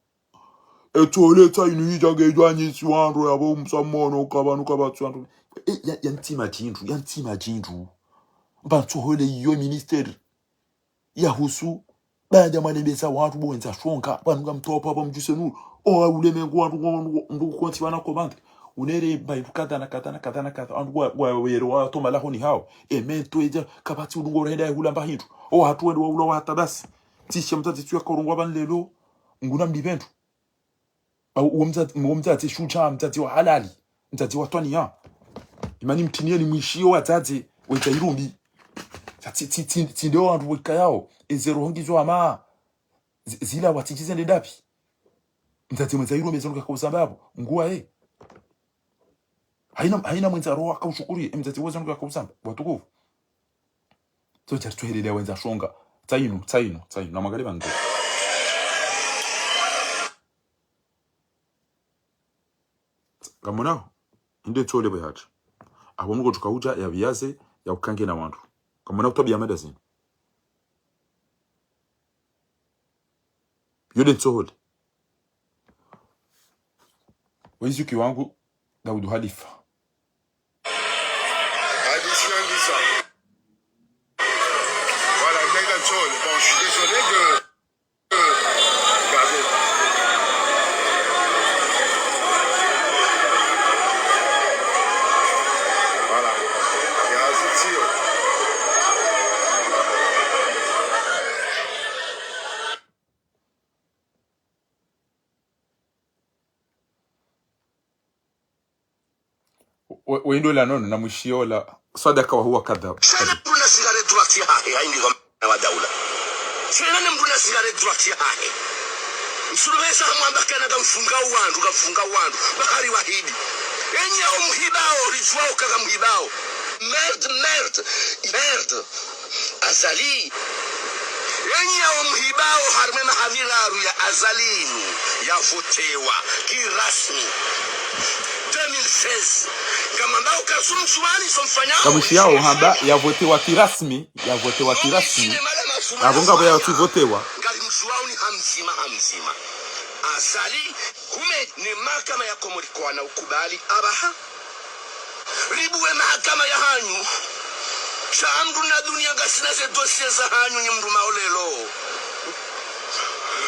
Etsu ole tsa inu idja ngedjwanyisi wandru yapvo msamono kapvanu kapvatsi wandru. E, ya, ya ntsima djindru, ya ntsima djindru. Mba ntsu ole iyo ministeri. Yahusu, baanda mwalembesa wandru bo wendza shonga, pvanu ngamtopva pvo mdjuse nu, owa ulemengu wandru ngo, ngo, ndo kukontsi wana komandre. Unere mba indru kadha na kadha na kadha na kadha, wandru wa, wa, wero wa toma lahoni hao. E mento edja, kapvatsi udungo urenda ya hula mba hindru. Owa hatru wende wa ula wa hata basi. Tsishe mdzadze tsu ya kaurungwa pvanu lelo, nguna mdi pvendru. Au, uwo mdzadze, uwo mdzadze shudja, mdzadze wa halali, mdzadze wa twaniya. Imani mtiniye ni mwishiyo wadzadze, wendza irumbi. Tsi, tsi, tsi, tsi nde wandru wekayao, eze roho ngizo ama, zi-, zila watsidjize nde ndapvi. Mdzadze mwendza irumbi, eze roho kakauza mbapvo, nguwa e. Haina, haina mwendza roho akaushukuri, e mdzadze weze roho kakauza mba, watukufu. Tso djari tsuhelele wendza shonga. Tsa inu, tsa inu, tsa inu. Na mwangalie bange. Ngamwonao? Inde tsole bwe hata. Apvo mngu tsuka udja ya viaze, ya ukange na wandru. Ngamwonao tabia mada zinu. Yo de ntsohole. Wezi uki wangu, Daudu Halifa. We, we ndo la nono, na mwishiyo la, swadaka wa huwa kadhab. Tsena mndru na singare droit yahahe, hayini ngwa mwana wa daula. Tsena ne mndru na singare droit yahahe. Msudumeza hamwamba kana ngamfungao wandru, ngamfungao wandru, bahari wahidi. Enyi yao mhibao, ridjuwao ka ngamhibao. Merde, merde, merde. Azali. Enyi yao mhibao harimwa emaha miraru ya Azali inu yavotewa kirasmi. Deux mille seize. Ngamwambao ka sumdjuwani, somfanyao. Ngamwishiyao hamba yavotewa kirasmi, yavotewa kirasmi. Apvo ngapvo yatsivotewa. Ngalimdjuwaoni hamdzima, hamdzima. Azali, kume ne mahakama ya Komori kwana ukubali apvaha. Ribuwe mahakama yahanyu. Sha mndru na dunia ngasina ze dossier zahanyu nyi mndru maolelo.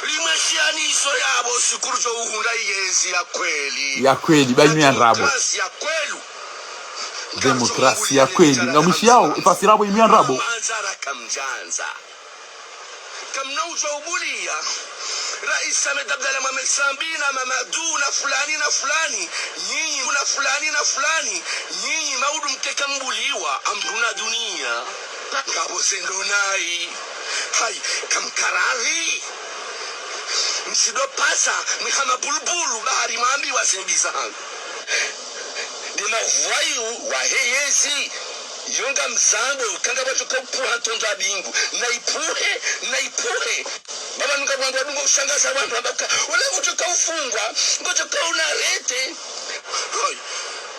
Limweshiani izo yapvo siku ridjo uhundra yezi ya kweli. Ya kweli, ba inu ya ndrabo. Demokrasi ya kweli. Demokrasi ya kweli. Ngamwishiyao, ifasiri yapvo inu ya ndrabo. Manzara kamdjandza. Kamna udjuwa ubuliya, Rais Ahmed Abdallah Mohamed Sambi na Mamadou na fulani na fulani, nyinyi na fulani na fulani, nyinyi maudu mkeka mbuliwa, amndru na dunia. Ngapvo zendo nayi. Hayi, kamkaradhi. Msidopasa, mwiha mabulubulu, bahari mwambiwa zembi zahangu. Nde mavoyous wahe yezi. Yo ngamzambo, ka ngapvadjo ka upvuha ntrondro ya mbingu. Na ipvuhe, na ipvuhe. Baba nunga wandru wadungo ushangaza wandru wamba ka, wala ngudjo ka ufungwa, ngudjo ka una arrêté. Hoy,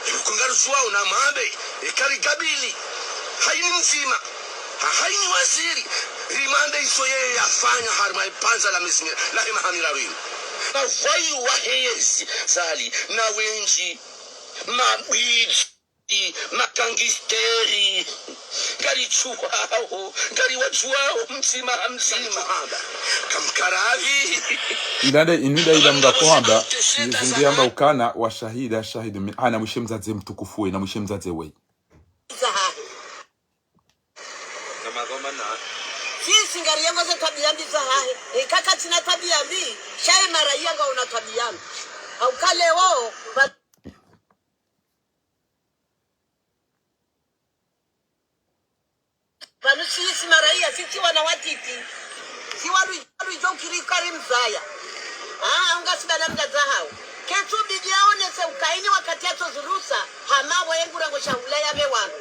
ikungaruzwa una mambe, ekari gabili. Hayini mdzima, ha-, hayini waziri, rimambe izo yeye yafanya harimwa epvandza la mezi mi-, la hemaha miraru inu. Mavoyous wahe yezi, Azali, na wendji, mabwidzi. Makangisteri, ngari djuwao, ngari wadjuwao, mdzima ha mdzima. Kamkaradhi. Inade, inida ida mnga kohamba, nizungi hamba ukana, wa shahida, shahidi, mi-, hana mwishe mdzadze mtukufu we, na mwishe mdzadze we. Sisi ngari yengo ze twabiya mbi zahahe, eka katsina twabiya mbi, sha ye maraiya ngwaona twabiya mbi. Hauka leo, ba- Pvanu sisi maraiya, sisi wana watiti. Si walu, walu idjo kiri kari mzaya. Ah, unga sibana mdadza hao. Ketsu bidi yaonese uka ini wakati yatso zulusa, hama wo ye ngurango shahula ya be wanu.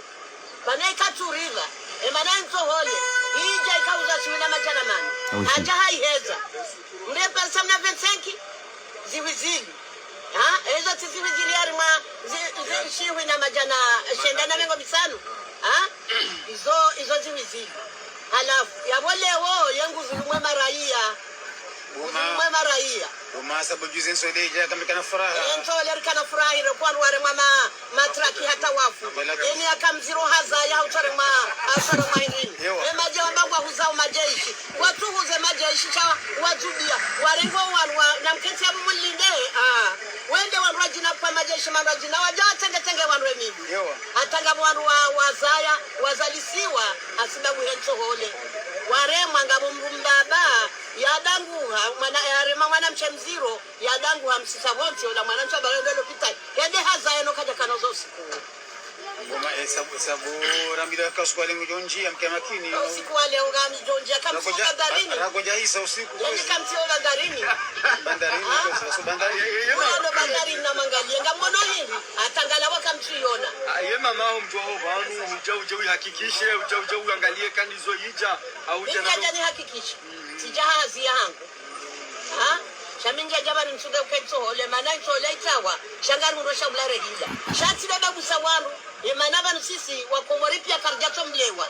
Pvanu eka tsu riva, emana ntsohole, idja ika uza shiwi na madjana mane. Hadja haiheza. Mre pesa mna vingt-cinq, ziwi zili. Ha, ezo tsi ziwi zili harimwa zi-, zi-, shiwi na madjana shenda na mengo mitsanu. Ha? Izo, izo ziwi zili. Halafu, yapvo leo, ye nguzulumwe maraiya. Nguzulumwe maraiya. Uma sabu juzi ntsole idja kamikana furaha. E ntsole rikana furaha, ire kwa wandru waremwa ma- matraki hata wafu. Eni yaka mdziro hazaya, hautsaremwa, hautsaremwa hindrini. Ewa. E madje wamba ngwahuzao majeshi. Watsuhuze majeshi sha wadzubiya. Warengo wandru wa, na mketsi ya mumulinde. Ah. Wende wandru wadjina kwa majeshi, wandru wadjina, wadja watsenge tsenge wandru emili. Ewa. Hata ngapvo wandru wa, wazaya, wazalisiwa, hasibabu he ntsohole. Waremwa ngapvo mndru mbaba, yadanguha, mwana, yarema mwana mshe mdziro, yadanguha msisa pvontsi, ola mwana mshe abalo ndo lopitali. Yende hazaya no kadja kana uzo usiku. Ngoma, eh, sabu, sabu, rambila ka usiku wa leo ngudjo ndjiya, mke makini. Usiku wa leo ngamdjo ndjiya, kamtsi ola garini. Rakodja hisa usiku. Yende kamtsi ola garini. Bandarini, ah? Kwa sababu bandarini. Mwana bandarini na mwangalie, ngamwono hindri, hata ngalawa kamtsi yona. Ah, ye mama, ho mdru waho pvanu, udja, udja uyihakikishe, udja, udja uangalie kanizo idja, au udja nalo. Idja nihakikishe. Tsidja hazi yahangu. Ha? Sha mi ndjadja pvanu ntsuke uke ntsohole, mana ntsohole itsawa, sha ngari mndru sha ulare hila. Sha tsi baba kusa wandru, emana pvanu sisi, wa Komori piya karidja tsomlewa.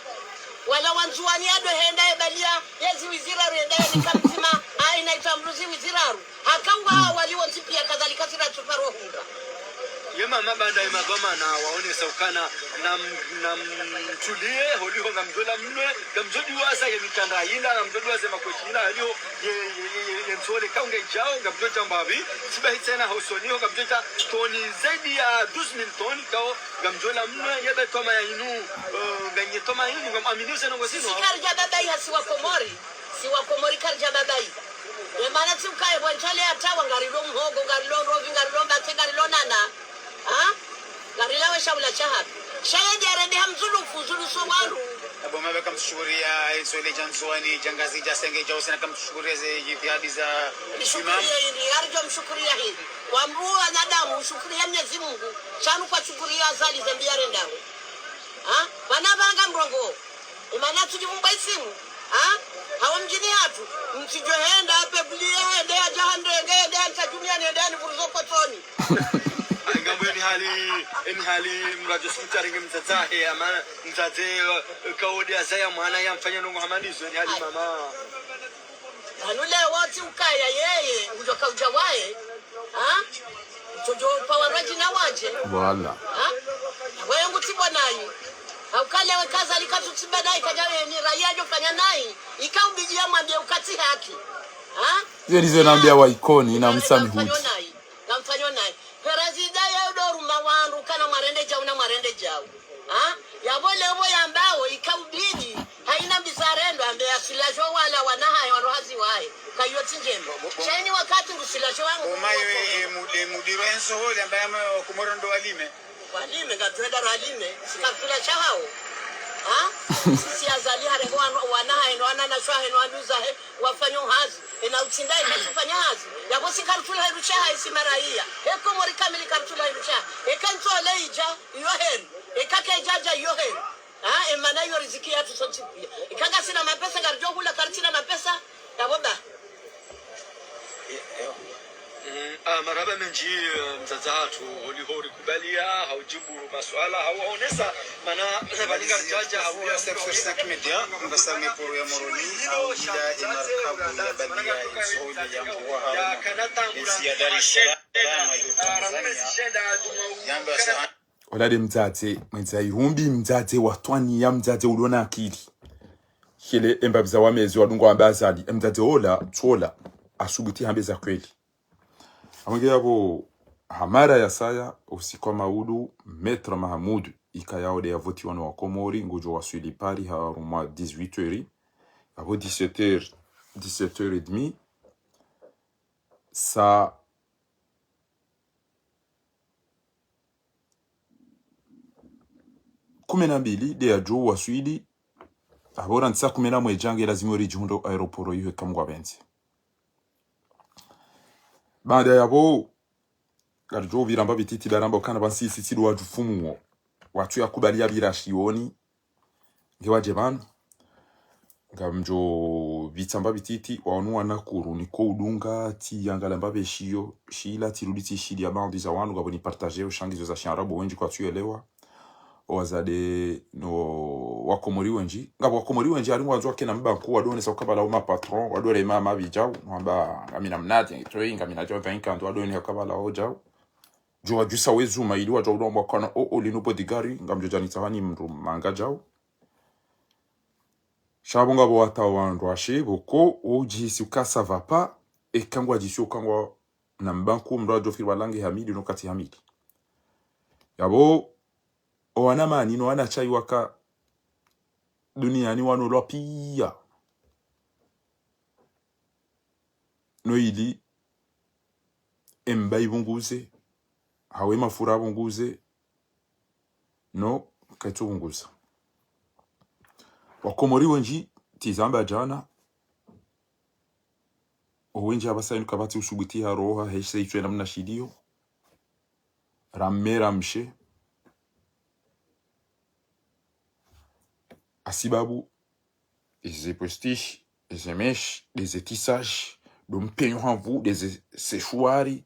Wala wandzuwani yado henda ebaliya, ye ziwi ziraru henda ye nika mdzima, aina itwa mndru ziwi ziraru. Haka uwa wali wontsi piya kadhalika zira tsupa rohundra. Ye mama banda ye madhwamana waonesa ukana na m-, na mtulie, holiho ngamdjo la mnwe, ngamdjo diwaza ye mitanda yila, ngamdjo diwaza ye makwetshi yila, holiho ye, ye, ye, ye, ye ntsole kaunga idjao, ngamdjo tamba pvi, tsibahi tsena hosoni ho, ngamdjo ta toni zaidi ya douze mille tonnes, kao ngamdjo la mnwe, ye be twamaya inu, eh, nganye twamaya inu, ngam amini uze nongo zinu. Sisi karidja babayi hasi wa Komori, si wa Komori karidja babayi. Emana tsi ukaye bwa ntsole yatawa, ngarilo mhogo, ngarilo ndrovi, ngarilo mbate, ngarilo nana. Ha? Ngarila we Shahula shahabi. Shayende yarende hamzulufu, zulufu wandru. Abo mabe kamshukuria, ezole dja Ndzuwani, dja Ngazidja, Singidja, Usena kamshukuria ze jitihadi za imam. Nishukuria hindri, yaridjo mshukuria hindri. Wambu wanadamu, ushukuria Mwenyezi Mungu, shanu kwashukuria Azali zembi yarendao. Ha? Wana pvanga mrongo. Imana tsudjivumbwa isimu. Ha? Hawa mdjini hatru. Mtsidjo henda, peblie, hende, yadja handenge, hende, yantsa djumia, hende, yanivuruzo kotoni. Ngambo eni hali, eni hali, mradjo sikuta renge mdzadze, ama mdzadze, eh, kaode azaya mwana yamfanya ndrongo hama ndizo, eni hali mama. Hanu leo tsi ukaya yeye, udjo kaudja waye, ha? Tsodjo pawa radji na wadje. Voilà. Ha? Waye ngutsi bonayi. Haukale we kaza lika tutsiba nayi kadja eni raya djo fanya nayi. Ika ubidi yamwambie ukatsi haki. Ha? Zeri zo nambia wa Ikoni, na msamihu. Ngamfanyo nayi. Ngamfanyo nayi. Prezida ye udoruma wandru kana mwarende djau na mwarende djau. Ha? Yabo leo yambao ika ubidi. Haina bizarendo ambe ya silajo wala wanahaye waro hazi waye. Kayo tsi ndjema. Shaini wakati ngusilajo wangu. Omayo, eh, mu-, eh, mudiro enso hole ambaye ama Komoro ndo walime. Walime, ngatwenda ralime. Sikarisula shahao. Ha? Sisi Azali harenge wana, wanahaye, no wananyashe wahe, no wanduzahe, wafanyo hazi. Ena utsinda, ena tsufanya hazi. Yabo sikarisula heru shaha isi maraya. He Komori kamili karisula heru shaha. Eka ntsole idja, iyo henu. Eka kaidjadja, iyo henu. Ha, emana iyo riziki yatru sontsi pia. Eka ngasina mapesa, ngaridjo hula karitsina mapesa, yabo ba. Mm, ah, marahaba mendji, eh, mdzadze hatru, holiho rikubalia, haudjibu masuala, hauonesa, mana, bani ngaridjadja, hau ya Media, mbasalme poro ya Moroni, hau ila emarkabu ya badia, isoholi ya mbuwa, hau, isi ya Dar es Salaam, ya Tanzania, yamba sa- Ola nde mdzadze, mwendza irumbi mdzadze wa twaniya mdzadze ulo na akili. Shele embapvi za wamezi wadunga wamba Azali, emdzadze ola, tsola, asubuti hambe za kweli. Amwenge yabo hamara ya saya, usiku wa maudu, Maître Mahamoud, ikayao nde yavotiwa no Wakomori, ngudjo waswili Paris harumwa dix-huit heures, yabo dix-sept heures, dix-sept heures et demie, sa kume na mbili nde yadjo waswili, abo randzi sa kume na mwedja nge lazimu ridjihundre aéroport yihe kamgwa bendze. Baada yabo, ngaridjo pvira mbapvi titi baramba ukana pvantsi sisi ndo wadjufumuo. Watsu yakubali yapvira shioni, nge wadje pvanu. Ngamdjo pvitsa mbapvi titi, wanu wanakuru, niko udunga, tsi yangala mbapvi shiyo, shila, tsirudi tsishili ya baadhwi za wanu, ngapvo ni partager, ushangizo za shiarabu, wendji kwatsu yelewa. Owazade, no, Wakomori wendji. Ngapvo Wakomori wendji, harimwa wandzo wakena mbanku, wadonesa ukabala uma patron, wadore mama pvi djau, wamba, ngamina mnati, toi, ngamina djau, vingt ans, wadone ukabala o djau. Djo wadjusa wezuma ili wadjau udomba kana o, o, linu bodigari, ngamdjo djanitsa hani mdru manga djau. Sha bo ngapvo wata wandru washe, pvoko, udjihisi uka ça va pas, eka ngwadjisi uka ngwa na mbanku, mdru adjo firi walange hamili, no katsi hamili. Yabo, owana mani, no wana shayi waka duniani wanu lwa piya. No ili, emba ipvunguze, hawe mafura apvunguze, no, kaitsu pvunguza. Wakomori wendji, tsi zamba djana, owendji apvasa inu kapvatsi usubuti ha roha, heshe itswe namna shiliyo, ramme, ramshe, hasibabu, eze postiche, eze mèche, ndeze tissage, ndo mpenyo havu, ndeze séchoir,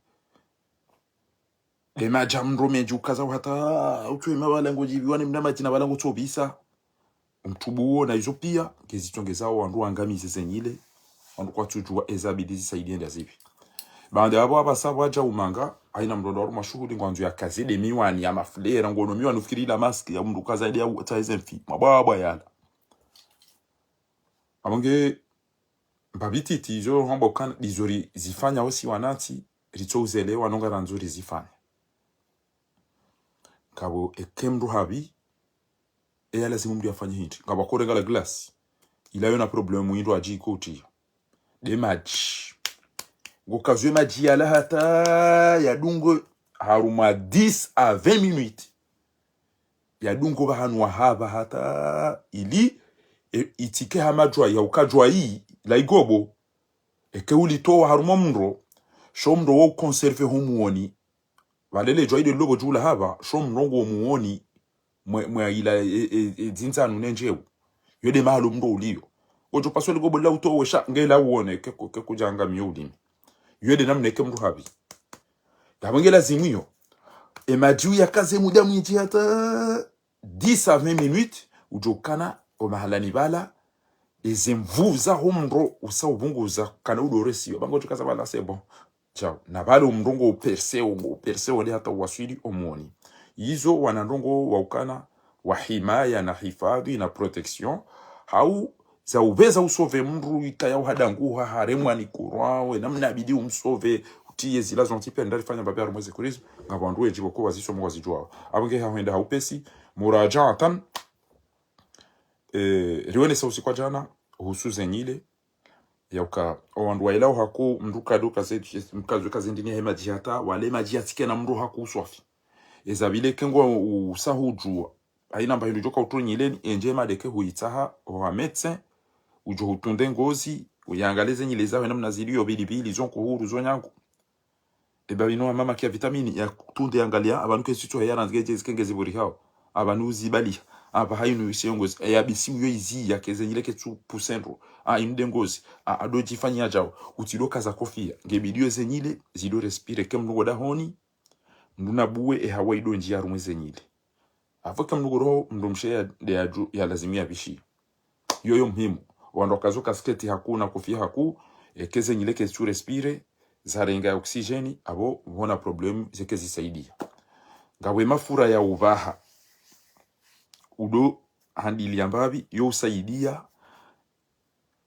nde madji ya mndro mendji ukaza hata utwe mapvala ngodjiviwa ni mna madji na pvala ngotsobisa. Umtubu uwo na izo piya, ngezitsongezao wandru wangamize zenyile, wandru kwatsudjuwa eza bidi zisaidie nda zipvi. Baanda yapvo apvasa pvwadja umanga, haina mndru ndo harumwa shuhuli ngwandzo yakaze nde miwani ya mafulera, ngono miwani ufikiri ila mask ya mndru kaza nde ya utsa eze mfi, mabwabwa yala. Apvo nge mbapvi titi izo hamba ukana, ndizo rizifanya osi wanantsi, ritso uzelewa no ngarandzo rizifanya. Ngapvo eke mndru hapvi, eya lazimu mndru yafanye hindri. Ngapvo akorenga la glace. Ila yona problème indru adji ikoti. Nde madji. Ngokazwe madji yala hata yadungo harumwa dix à vingt minutes. yadungo pvahanu wahapva hata ili, e, itsike hama djwayi, ya uka djwayi la igobo. Eke ulitowa harumwa mndro, sho mndro wo conserve ho muoni. Pvalele djwayi de lopvo djula hapva, sho mndro ngo muoni, mwe, mwe ila, e, e, e, dzindzanu ne ndjeu. Yo de mahalo mndro uliyo. Odjo paswa ligobo la utowe sha, ngela uone, keko, keko djanga miyo ulimi. Yo de namna eke mndro hapvi. Yapvo ngela zimwiyo. E madji uyakaze muda mwindji hata dix à vingt minutes, udjo kana o mahalani pvala, eze nvu za ho mndro usa upvunguza kana udoresiwa. Pvango djo kaza pvala, c'est bon. Djau. Na pvale o mndro ngo percé, ngo percé, wende hata waswili o muoni. Izo wana ndrongo wa ukana wa himaya na hifadhi na protection. Hau za upveza usauve mndru ikaya uhadanguha, haremwa ni kurwa, we namna yabidi umsauve, utiye zila zontsi pia ndarifanya mbapvi harumwa eze crise, ngapvo wandru wendji pvoko wazisoma wazidjuwao. Apvo nge hahwenda ha upesi, murajaatan, eh, riwonesa usiku wa djana, uhusu ze nyile, ya uka, o wandru wailao haku, mndru kado kaze, mkazo kaze ndini ya he madji hata, wale madji yatsike na mndru haku uswafi. Eza pvile kengo usa hudjuwa. Haina mba hindru djoka utro nyileni, e ndjema de ke huitsaha, oha médecin, udjo hutunde ngozi, uyangalie ze nyile zaho namna ziliyo pvili pvili, zo nkuhuru, zo nyangu. Eba ino mama kia vitamini, yatunde yangalia, apvanu ke sitso he yarandzike dje zikenge zipvuri hao. Apvanu uzibaliha. Apva hainu isiyo ngozi. E ya bisi uyo izi yake ze nyile ketsu pusendro. A inu de ngozi. A ado djifanyia djao. Utsido kaza kofia. Nge bidi yo ze nyile, zido respire ke mndru ngo dahoni. Mndru na buwe e hawa ido ndjia harumwa ze nyile. Apvo ke mndru ngo roho, mndru mshe ya, de ya dju, ya lazimu ya bishi. Yoyo muhimu. Wandru wakazo kasketi haku na kofia haku, e ke ze nyile ketsu respire, zarenga oxygène, apvo pvona problème, zeke zisaidia. Ngapvo e mafura ya upvaha. Udo handili ya mbapvi, yo usaidia,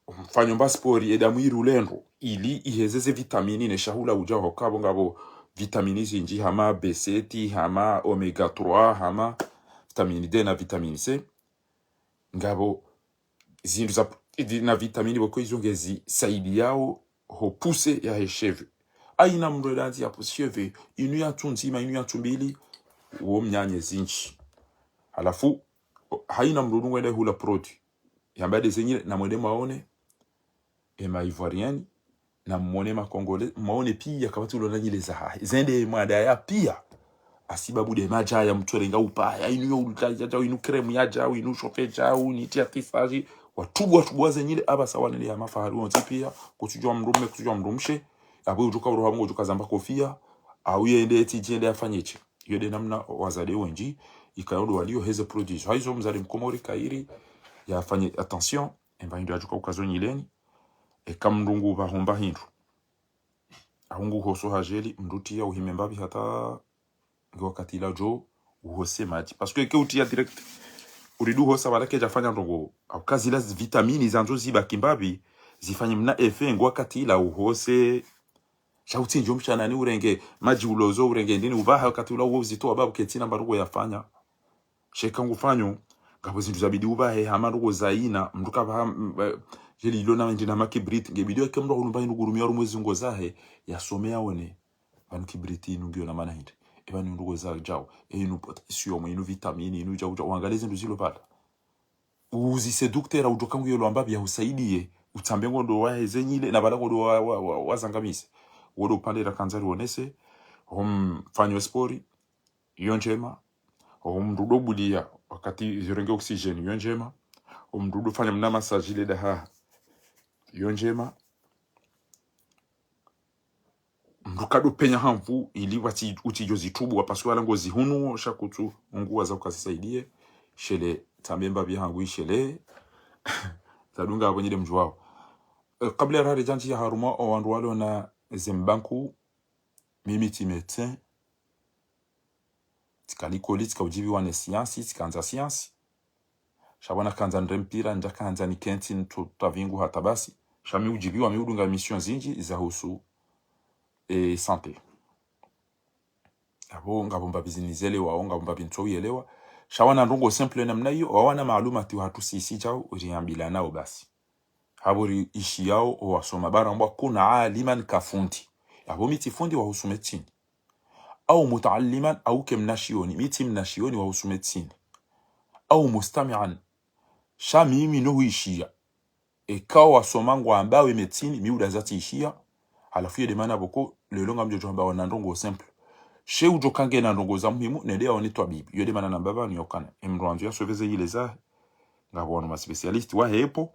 mfanyo mba spori, e damu irule ndro, ili iheze ze vitamini ne shahula udja ho kapvo ngapvo vitamini zindji hama B sept, hama oméga trois, hama vitamine D na vitamine C. Ngapvo zindru za, na vitamini pvoko izo nge zisaidiyao ho pousse ya he cheveux. Haina mndru elandzi ya pousse cheveux, inu ya ntsu ndzima, inu ya ntsu mbili, wo mnyanye zindji. Halafu, haina mndru ngwende hula produit. Yamba de ze nyile, na mwende mwaone, e ma Ivoiriens, na mwone ma Congolais, mwaone pia kapvatsi ulo na nyile zahahe. Zende mwandaya pia. Hasibabu de madjaya mtsorenga upaya, inu yo ulta ya djau, inu crème ya djau, inu chauffe djau, ni tia tissage, watubu, watubu wa ze nyile, apvasa wanele ya mafahari wontsi pia, kutsudjuwa mndrume, kutsudjuwa mndrumshe, apvo udjuka uroha mngo udjuka zamba kofia, au yende eti djende afanye tsi. Iyo de namna wazade wendji, ikayo ndo waliyo heze produits. Haizo mzade mkomori kairi, yafanye attention, emba hindru yadjuka ukazo nyileni, eka mndru ngu pvahomba hindru. Ahungu hoso hajeli, mndru tiya uhime mbapvi hata nge wakati ila djo uhose madji. Parce que eke utiya direct, uridu hosa pvala kedja fanya ndrongo. Au ka zila zi-, vitamini zandzo zibaki mbapvi, zifanye mna effet, nge wakati ila uhose. Sha utsindjo mshanani urenge, madji ulozo urenge, ndini upvaha wakati ula uwo uzitowa babu ketsina mba ndrongo yafanya. Sheka ngufanyo, ngapvo zindru zabidi upvahe, hama ndrongo zaina, mndru kapvaha, m-, eh, jeli ilo na ndina ma kibrit, nge bidi eke mndru ahulumba inu gurumia harumwa ezi ngo zahe, yasome yaone. Pvanu kibrit inu ngiyo na mana hindri. Epvanu ndrongo za djau, e inu potassium, inu vitamini, inu djau djau, wangalie zindru zilo pvala. Uzise doktera udjoka nguyo lwamba pia usaidiye, utsambe ngondo waheze nyile, na pvala ngondo wa, wa, wa, wazangamise. Wodo upande ra kandza rionese, ho mfanyo spori, iyo ndjema. Ho mndru do buliya, wakati zirenge oxygène, iyo ndjema. Ho mndru do fanya mna massage ile dahaha, iyo ndjema. Mndru kado penya ha nvu, ili watsi, utsidjo zitubu, wapaswe wala ngo zihunuo, sha kutsu, Mungu waza ukazisaidiye, shele, tsambe mbapvi hangu ishele, zadunga apvo nyile mdjuwao. Eh, kabla ya rari djandji ya harumwa, o wandru walo na zembanku, mimi tsi médecin, tsika likoli, tsika udjibiwa ne siyansi, tsika andza siyansi. Sha pvwana kandza nde mpira, ndja kandza nikentsi ntu tavingu hata basi. Sha mi udjibiwa, mi udunga émission zindji zahusu, e, santé. Apvo ngapvo mbapvi zinizelewao, ngapvo mbapvi ntso uyelewa. Sha wana ndrongo simple namna iyo, wawana maalumati wahatru sisi djau, uriambilanao basi. Hapvo ri ishiyao, owasoma, barambwa kun aliman, ka fundi. Apvo mi tsi fundi wahusu médecine. Au mutaalliman, au ke mnashioni, mi tsi mnashioni wahusu médecine. au mustami'an. Sha mimi no huishiya. Eka wasoma ngwambao ye médecine, mi uda za tsiishiya. Halafu ye de mana pvoko, leo ngamdjo djo hamba wana ndrongoo simple. She udjo kangena ndrongoo za muhimu, nende yaone twabibu. Yo de mana namba pvanu yokana. Emndru wandzo yasweveze ile zahe. Ngapvo wanu ma spécialistes wahe epvo.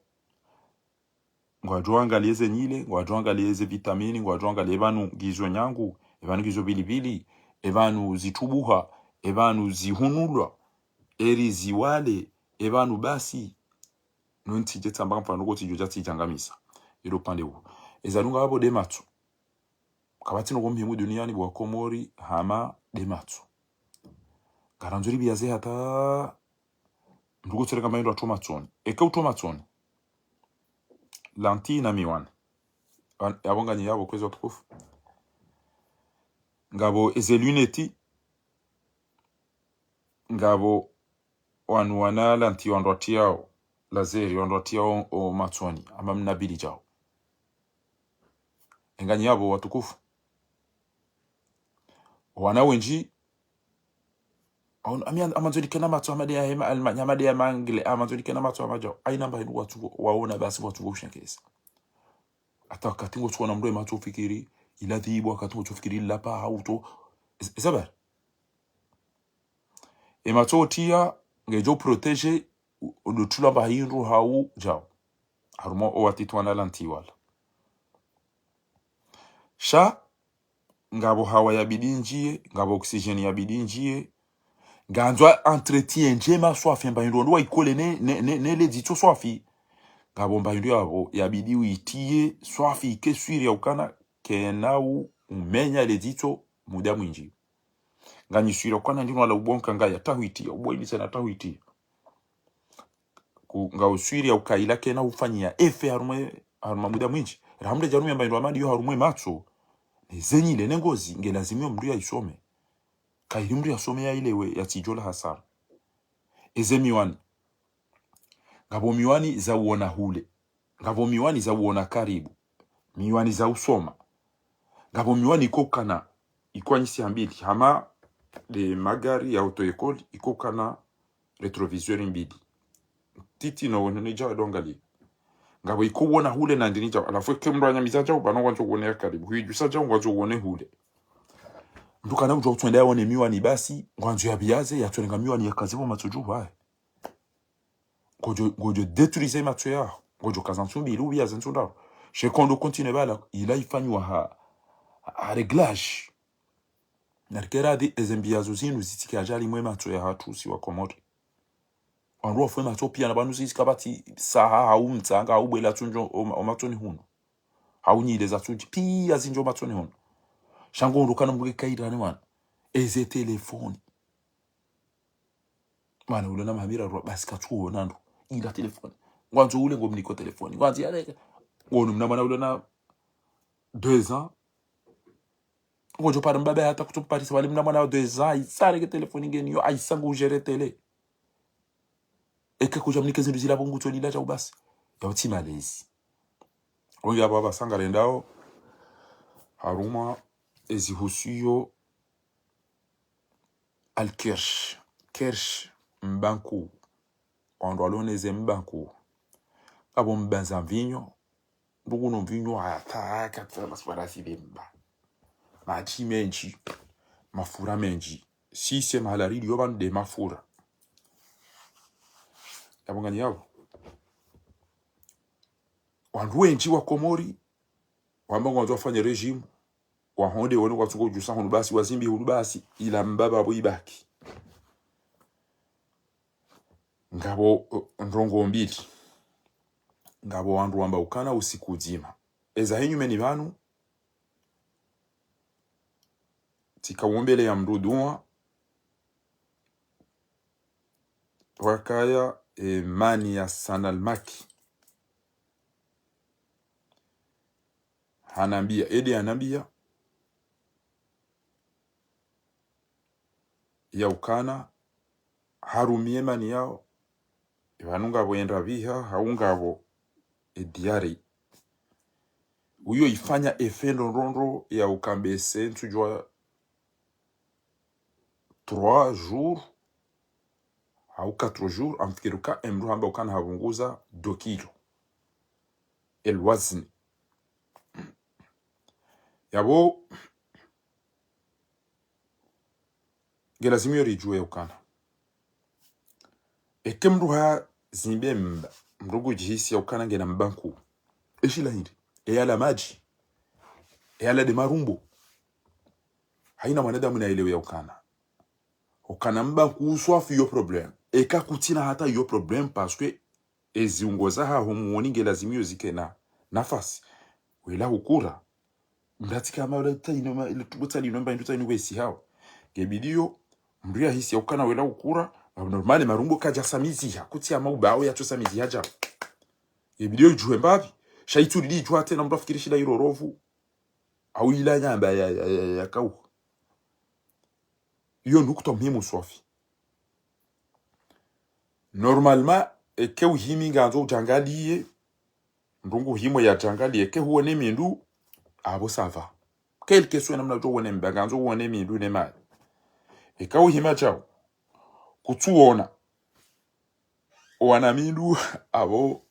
Ngwadjo angaliye ze nyile, ngwadjo angaliye ze vitamini, ngwadjo angaliye pvanu ngizo nyangu, epvanu ngizo pilipili, epvanu zitrubuha, epvanu zihunulwa, eri ziwale, epvanu basi. No ntsidje tsamba mfano ko tsidjo dja tsidjangamisa. Ilo upande uwo. Eza dunga wapvo de matso. Kapvatsi ndrongoo muhimu duniani bo wa Komori hama de matso. Ngarandzo ripviyaze hata mndru kutsereka mayendo atro matsoni. Eka utro matsoni. Lentille na miwani. Wan-, yapvo nganyi yapvo kwezi watukufu. Ngapvo eze lunettes. Ngapvo wanu wana lentille wandru watriyao. Laser wandru watriyao o matsoni. Hama mna mbili djao. Enganyi yapvo watukufu. Wana wendji. Aun-, ami an-, amandzo nikena matso hama de ya hema Allemagne, hama de ya mangle, amandzo nikena matso hama djao. Haina mba hindru watsungo, waona basi watsungo ushenkesa. Hata wakati ngotsuona mndru ematso ufikiri, ila dhibu wakati ngotsufikiri, ila pva hauto. Is-, isabari. Ematso utriya, ngedjo protéger, u-, udo tula mba hindru hau djao. Harumwa o watiti wana lentille wala. Sha, ngapvo hawa yabidi ndjiye, ngapvo oxygène yabidi ndjiye. Ngandzwa entretien ndjema swafi, mba hindru ndo waikole ne, ne, ne, ne le dzitso swafi. Ngapvo mba hindru yapvo, yabidi uitiye swafi, ike swiri ya ukana, kena u-, umenya le dzitso, muda mwindji. Nganyi swiri ya ukana ndinu wala ubonka ngaya tahwiti, ya uboini tsena tahwiti. Ku-, nga uswiri ya ukaila kena ufanyiya effet harumwa, harumwa muda mwindji. Rahamle dja harumwa mba hindru hama de yo harumwa matso. Ne ze nyile ne ngozi, nge lazimu yo mndru yaisome. Kairi mndru yasome yailewe yatsidjo la hasara. Eze miwani. Ngapvo miwani za uona hule. Ngapvo miwani za uona karibu. Miwani za usoma. Ngapvo miwani iko ukana, iko anyisi ya mbili. Hama de magari ya auto-école, iko ukana rétroviseur mbili. Titi no wene ne djao do angaliya. Ngapvo iko uona hule na ndini djao. Halafu eke mndru anyamiza djao, pvanu ngwandzo uone ya karibu. Huidjusa djao, ngwandzo uone hule. Mndru kana udjua utswenda yaone miwani basi, ngwandzo yapviyaze, yatsorenga miwani yakaze pvo matso dju, wae. Ngodjo, ngodjo détruire matso yaho. Ngodjo kaza ntsu mbili, upviyaze ntsu ndraru. She kondo continue pvala, ila ifanyiwa ha, ha réglage. Narike radhi, eze mbiyazo zinu zitsike ajali mwe matso yahatru si wa Komori. Wandru wafwe matso piya na pvanu zitsika pvatsi saha, hau mtsanga, hau bwela tsu ndjo, o ma-, o matsoni hunu. Hau nyile za tsu ndji, piya zindjo matsoni hunu. Sha ngondo kana mbuge kairani wana. Eze telefoni. Mwana ule na mahamira rwa basi katsuona ndro. Ila telefoni. Ngwandzo ule ngomniko telefoni. Ngwandzo yaleke. Ngono mna mwana ule na deux ans. Ngodjo para mbaba hata kutsuparisa wale mna mwana wa deux ans. Aisa reke telefoni ngeni yo. Aisa ngu gérer télé. Eke kudja mnike zindru zila pvo ngutso lila djao basi. Ya utsi malezi. Ongi apvo apvasa ngarendao. Harumwa ezi husuyo Al-kirsh. Kirsh, mbanku. Wandru waloneze mbanku. Ngapvo mba za mvinyo. Ndugu no mvinyo hata, hata, maswara si de mba. Madji mendji. Mafura mendji. Si se mahala ridi yo pvanu de mafura. Yapvo ngani yapvo. Wandru wendji wa Komori, wamba ngwandzo wafanye régime, wahonde wone kwatsungo udjusa hunu basi, wazimbi hunu basi, ila mbaba pvo ibaki. Ngapvo, eh, ndrongoo mbili. Ngapvo wandru wamba ukana usiku udzima. Eza he nyumeni pvanu, tsika wombeleya mndru dua, wakaya, eh, mani ya Sanal Maki. Hanambiya, ede hanambiya, ya ukana, harumiye mani yao, pvanu ngapvo yenda pviha, hau ngapvo e diarrhée. Uyo ifanya effet ndrondrondro ya ukambese ntsudjua trois jours, au quatre jours, amfikiri uka emdru hamba ukana hapvunguza deux kilos. El wazni. Yapvo, nge lazimu yo ridjuwe ukana eka mdru hazimbe mba, mdru ngudjihisi ya ukana ngena mba nkuu. Eshila hindri, eyala madji, eyala nde marumbo. Haina mwanadamu naelewe ya ukana ukana mba nkuu swafi yo problème. Eka kutsina hata yo problème, parce que eziungo zahaho mwoni nge lazimu yo zikena nafasi. Wela hukura. Mdru atsike hama wela tsayi no ma, ile tubo tsayi no mba, ndo tsayi no wesi hawo. Nge bidi yo, mdru yahisi ya ukana wela hukura, normal marumbo kayadja samiziha, kutsi hama ubao yatso samiziha djao. Nge bidi yo idjuwe mbapvi, sha itsu lili idjuwa tsena mdru afikiri shila irorovu, au ila nyamba ya, ya, ya, ya kauha. Iyo nukta muhimu swafi. Normalement, eka uhimi ngandzo udjangaliye, mdru nguhimo yadjangaliye, eka huone mindru, apvo ça va. Quel que soit namna udjo uone mba, ngandzo uone mindru ne mali. Eka uhima djao, kutsuona. Owana mindru, apvo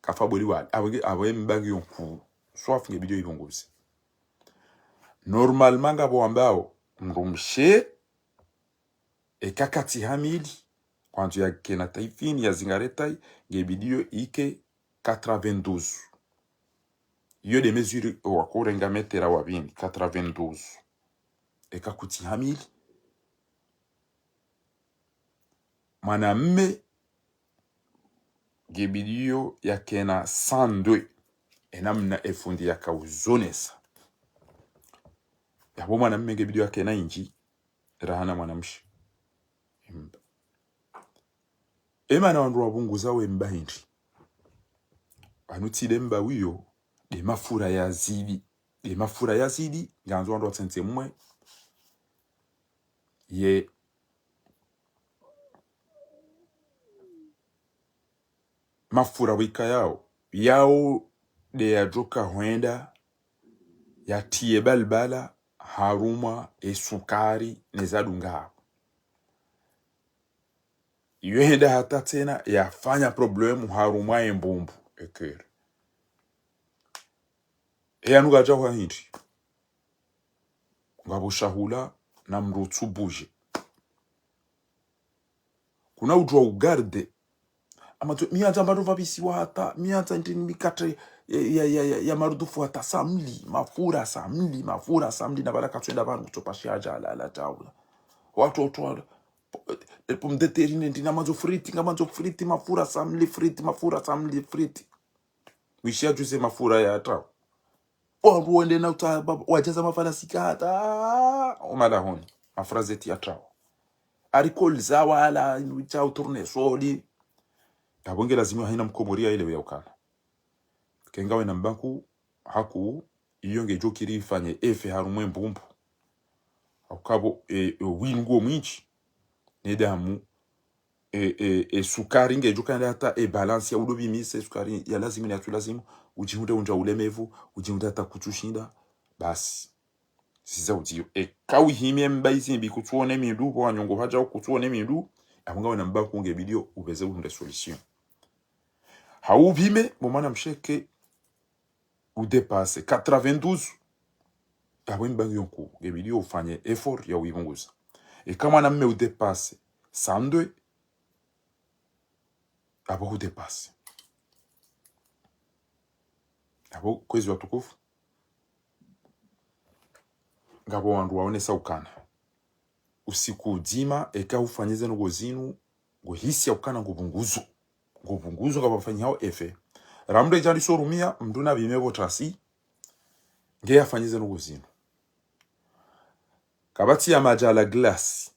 kafa boli wali, apvo nge, apvo emba ngiyo nkuu. Swafi nge bidi yo ipvunguze. Normalement ngapvo wambao, mdrumshe, eka katsi hamili, kwandzo yakena taille fine, yazingare taille, nge bidi yo ike quatre-vingt-douze. Iyo nde mesure wakorenga metera wa pvini, quatre-vingt-douze. Eka kutsi hamili. Mwanamme, nge bidi yo yakena cent deux. Enamna efundi yakauzonesa. Yapvo mwanamme nge bidi yo yakena indji, rahana mwanamshe. Emba. Emana wandru wapvunguza wemba hindri. Pvanu tsi nde mba wiyo, nde mafura yazidi. Nde mafura yazidi, ngandzo wandru watsentse mwe. Ye mafura wika yao. Yao nde yadjoka hwenda, yatiye balbala, harumwa esukari, neza dunga hapvo. Iyo henda hata tsena, yafanya problème, harumwa embumbu, ekeri. Eya nuka djawa hindri. Ngapvo shahula na mdru tsu bouger. Kuna udjuwa ugarde. Ama tu, mi hata mbado pvapvisiwa hata, mi hata ndini mikate ya, ya, ya, ya, ya marudufu hata samli, mafura samli, mafura samli, na pvala katswenda pvanu kutsopashi haja ala, ala taula. Wandru, wandru, wandru, eh, pomme de terre ine ndina mandzo friti, nga mandzo friti, mafura samli, friti, mafura samli, friti. Wishiya djuze mafura ya trao. Wandru wende na uta, ba, wadjaza mafalasika hata omalahoni. Mafura zeti ya trao. Arikoli za wala, inu cha utournesol. Yapvo nge lazimu haina mkomori yaelewe ya ukana eka ngawe na mba nkuu, hakuu, iyo ngedjo kiri ifanye effet harumwa embumbu. Haukapvo, e, e, wingu omwindji, ne damu, e, e, e, sukari ngedjo kanda hata e balance ya udo pvimisa, e sukari ya lazimu ne yatsu lazimu, udjihundre undja ulemevu, udjihundre hata kutsushinda, basi. Ziza udziyo. Eka uhimi emba izimbi kutsuone mindru, pvo wanyongo hadja kutsuone mindru, apvo ngawe na mba nkuu nge bidi yo upveze uhundre solution. Haupvime, bo mwanamshe eka udépasse quatre-vingt-douze, apvo emba ngiyo nkuu, nge bidi yo ufanye effort ya uipvunguza. Eka mwanamme udépasse cent deux, apvo hudépasse. Apvo kwezi watukufu. Ngapvo wandru waonesa ukana usiku udzima, eka ufanye ze ndrongo zinu, nguhisi ya ukana ngupvunguzo. Ngupvunguzo ngapvo ufanyihao effet. Ramdru edja lisorumia, mdru na pvime pvo trasi, nge yafanye ze ndrongo zinu. Kapvatsi ya madji à la glace.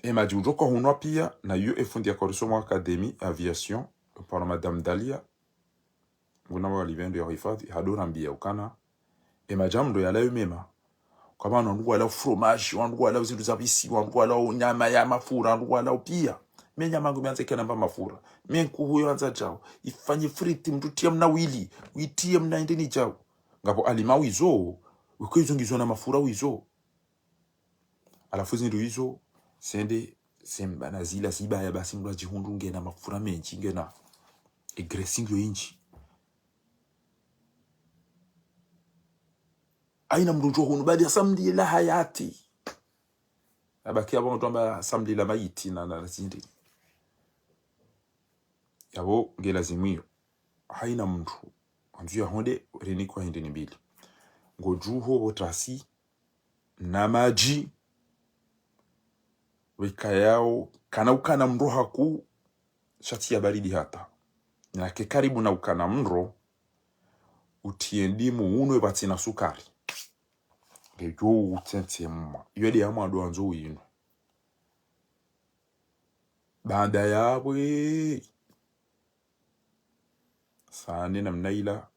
E madji udjoka hunwa pia, na iyo efundi yakaorisoma académie aviation, par Madame Dalia, nguna walipvendo ya hifadhi, hadorambia ukana e madji amdru yalayo mema. Kama wandru wala fromage, wandru wala zindru za pvisi, wandru wala nyama ya mafura, wandru wala pia. Me nyama ngu miandze kena mba mafura. Me nkuhu yo andza djao. Ifanye frite, mdru tiye mna wili. Witiye mna indeni djao. Ngapvo alima wizo, wiko izo ngizo na mafura wizo. Halafu zindru izo, zende Zemba na zila zibaya basi mndru yadjihundru ngena mafura mendji, ngena e graisse ngiyo nyindji. Haina mndru ngudjo hunu baada ya samli la hayati. Abaki apvo ngutwamba samli la mayiti na, na, na zindri. Yapvo nge lazimu iyo. Haina mndru. Wandzo yahundre, rinikwa hindri ni mbili. Ngodjuho pvo trasi, na madji, weka yao, kana ukana mndro haku, sha tsi ya baridi hata. Na ke karibu na ukana mndro, utriye ndimu unwe pvatsina sukari. Ngedjo utsentse mma. Iyo nde ya mwando wandzo uyinwe. Baada yapvo, sa nde namna ila,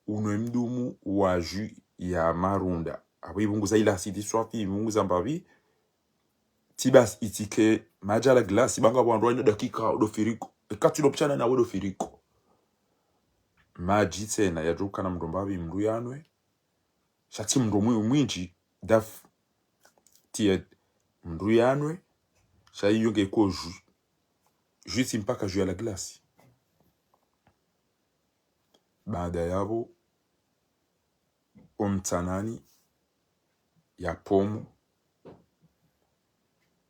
unwe mdumu wa jus ya marunda. Apvo ipvunguza ila acide swafi, ipvunguza mbapvi. Tsi basi itsike madji à la glace, ba ngapvo wandru waina dakika ndo firiko. Eka tsi ndo pvashana nawe ndo firiko. Madji tsena yadjo ukana mndro mbapvi mndru yanwe. Sha tsi mndro mwi-, mwindji, daf, tiède, mndru yanwe, sha iyo ngeko jus. Jus tsi mpaka jus à la glace. Baada yapvo, omtsanani ya pomme.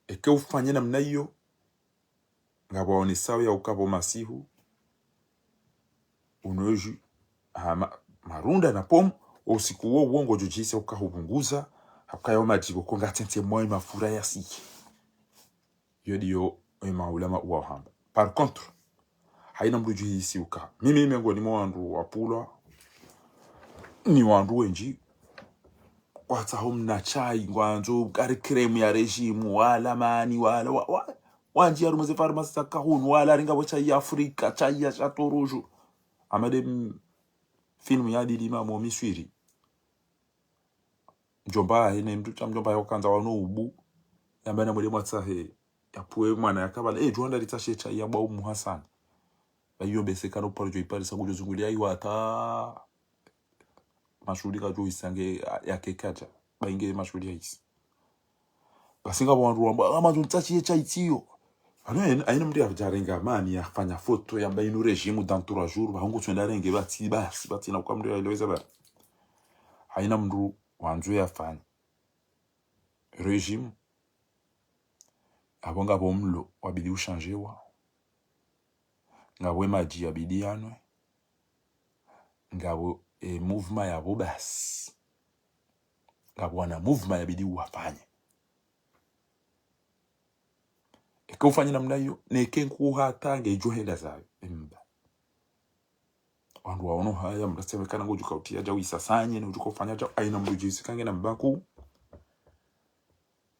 Eke ufanye namna iyo, ngapvo waonesao ya uka pvo masihu, unwe jus, ha, ma-, marunda na pomme, usiku uwo uwo ngodjo djihisi uka hupvunguza, hauka yao madji pvoko ngatsentse mwa e mafura yasiye. Iyo ndiyo e maulama uwa uhamba. Par contre, haina mndru djuhisi uka. Mimi, mimi ngoni mwa wandru wapvulwa, ni wandru wendji, kwatsaho mna chai, ngwandzo, kari crème ya régime, wala mani, wala, wa, wa, wandji ya rumwe ze pharmacie za kahunu, wala ringa pvo chai ya Afrika, chai ya Château Rouge. Amade m-, film ya dilima mo Miswiri. Mdjomba hahe ne mndru sha mdjomba hahe wakandza wano ubu. Yamba na mwele mwatsahe. Yapvuwe mwana yakapvala. Eh, djuwa ndalitsahe chai ya bwa Umu Hasani. Ba iyo mbese kana uparo djo iparisa kudjo zunguliya iyo hata mashuhuli kadjo isa nge yake kadja. Ba inge mashuhuli ya isi. Basi ngapvo wandru wamba, "Ah, mandzo nitsahiye chai tsiyo." Ano haina, haina mndru yadjarenga mani yafanya photo yamba inu régime dans trois jours, ba hungu tswenda renge pvatsi, basi, pvatsina uka mndru yaeleweza ba. Haina mndru wandzo yafanye. Régime, apvo ngapvo mlo wabidi ushanjewa. Ngapvo e madji yabidi yanwe. Ngapvo, eh, mouvement yapvo basi. Ngapvo wana mouvement yabidi uwafanye. Eke ufanye namna iyo, neke nkuhata ngedjo henda zayo, emba. Wandru waono haya, mndru aseme kana ngodjuka utriya djau isasanye, ne udjuka ufanya djau, haina mndru djihisi kangena mbaku.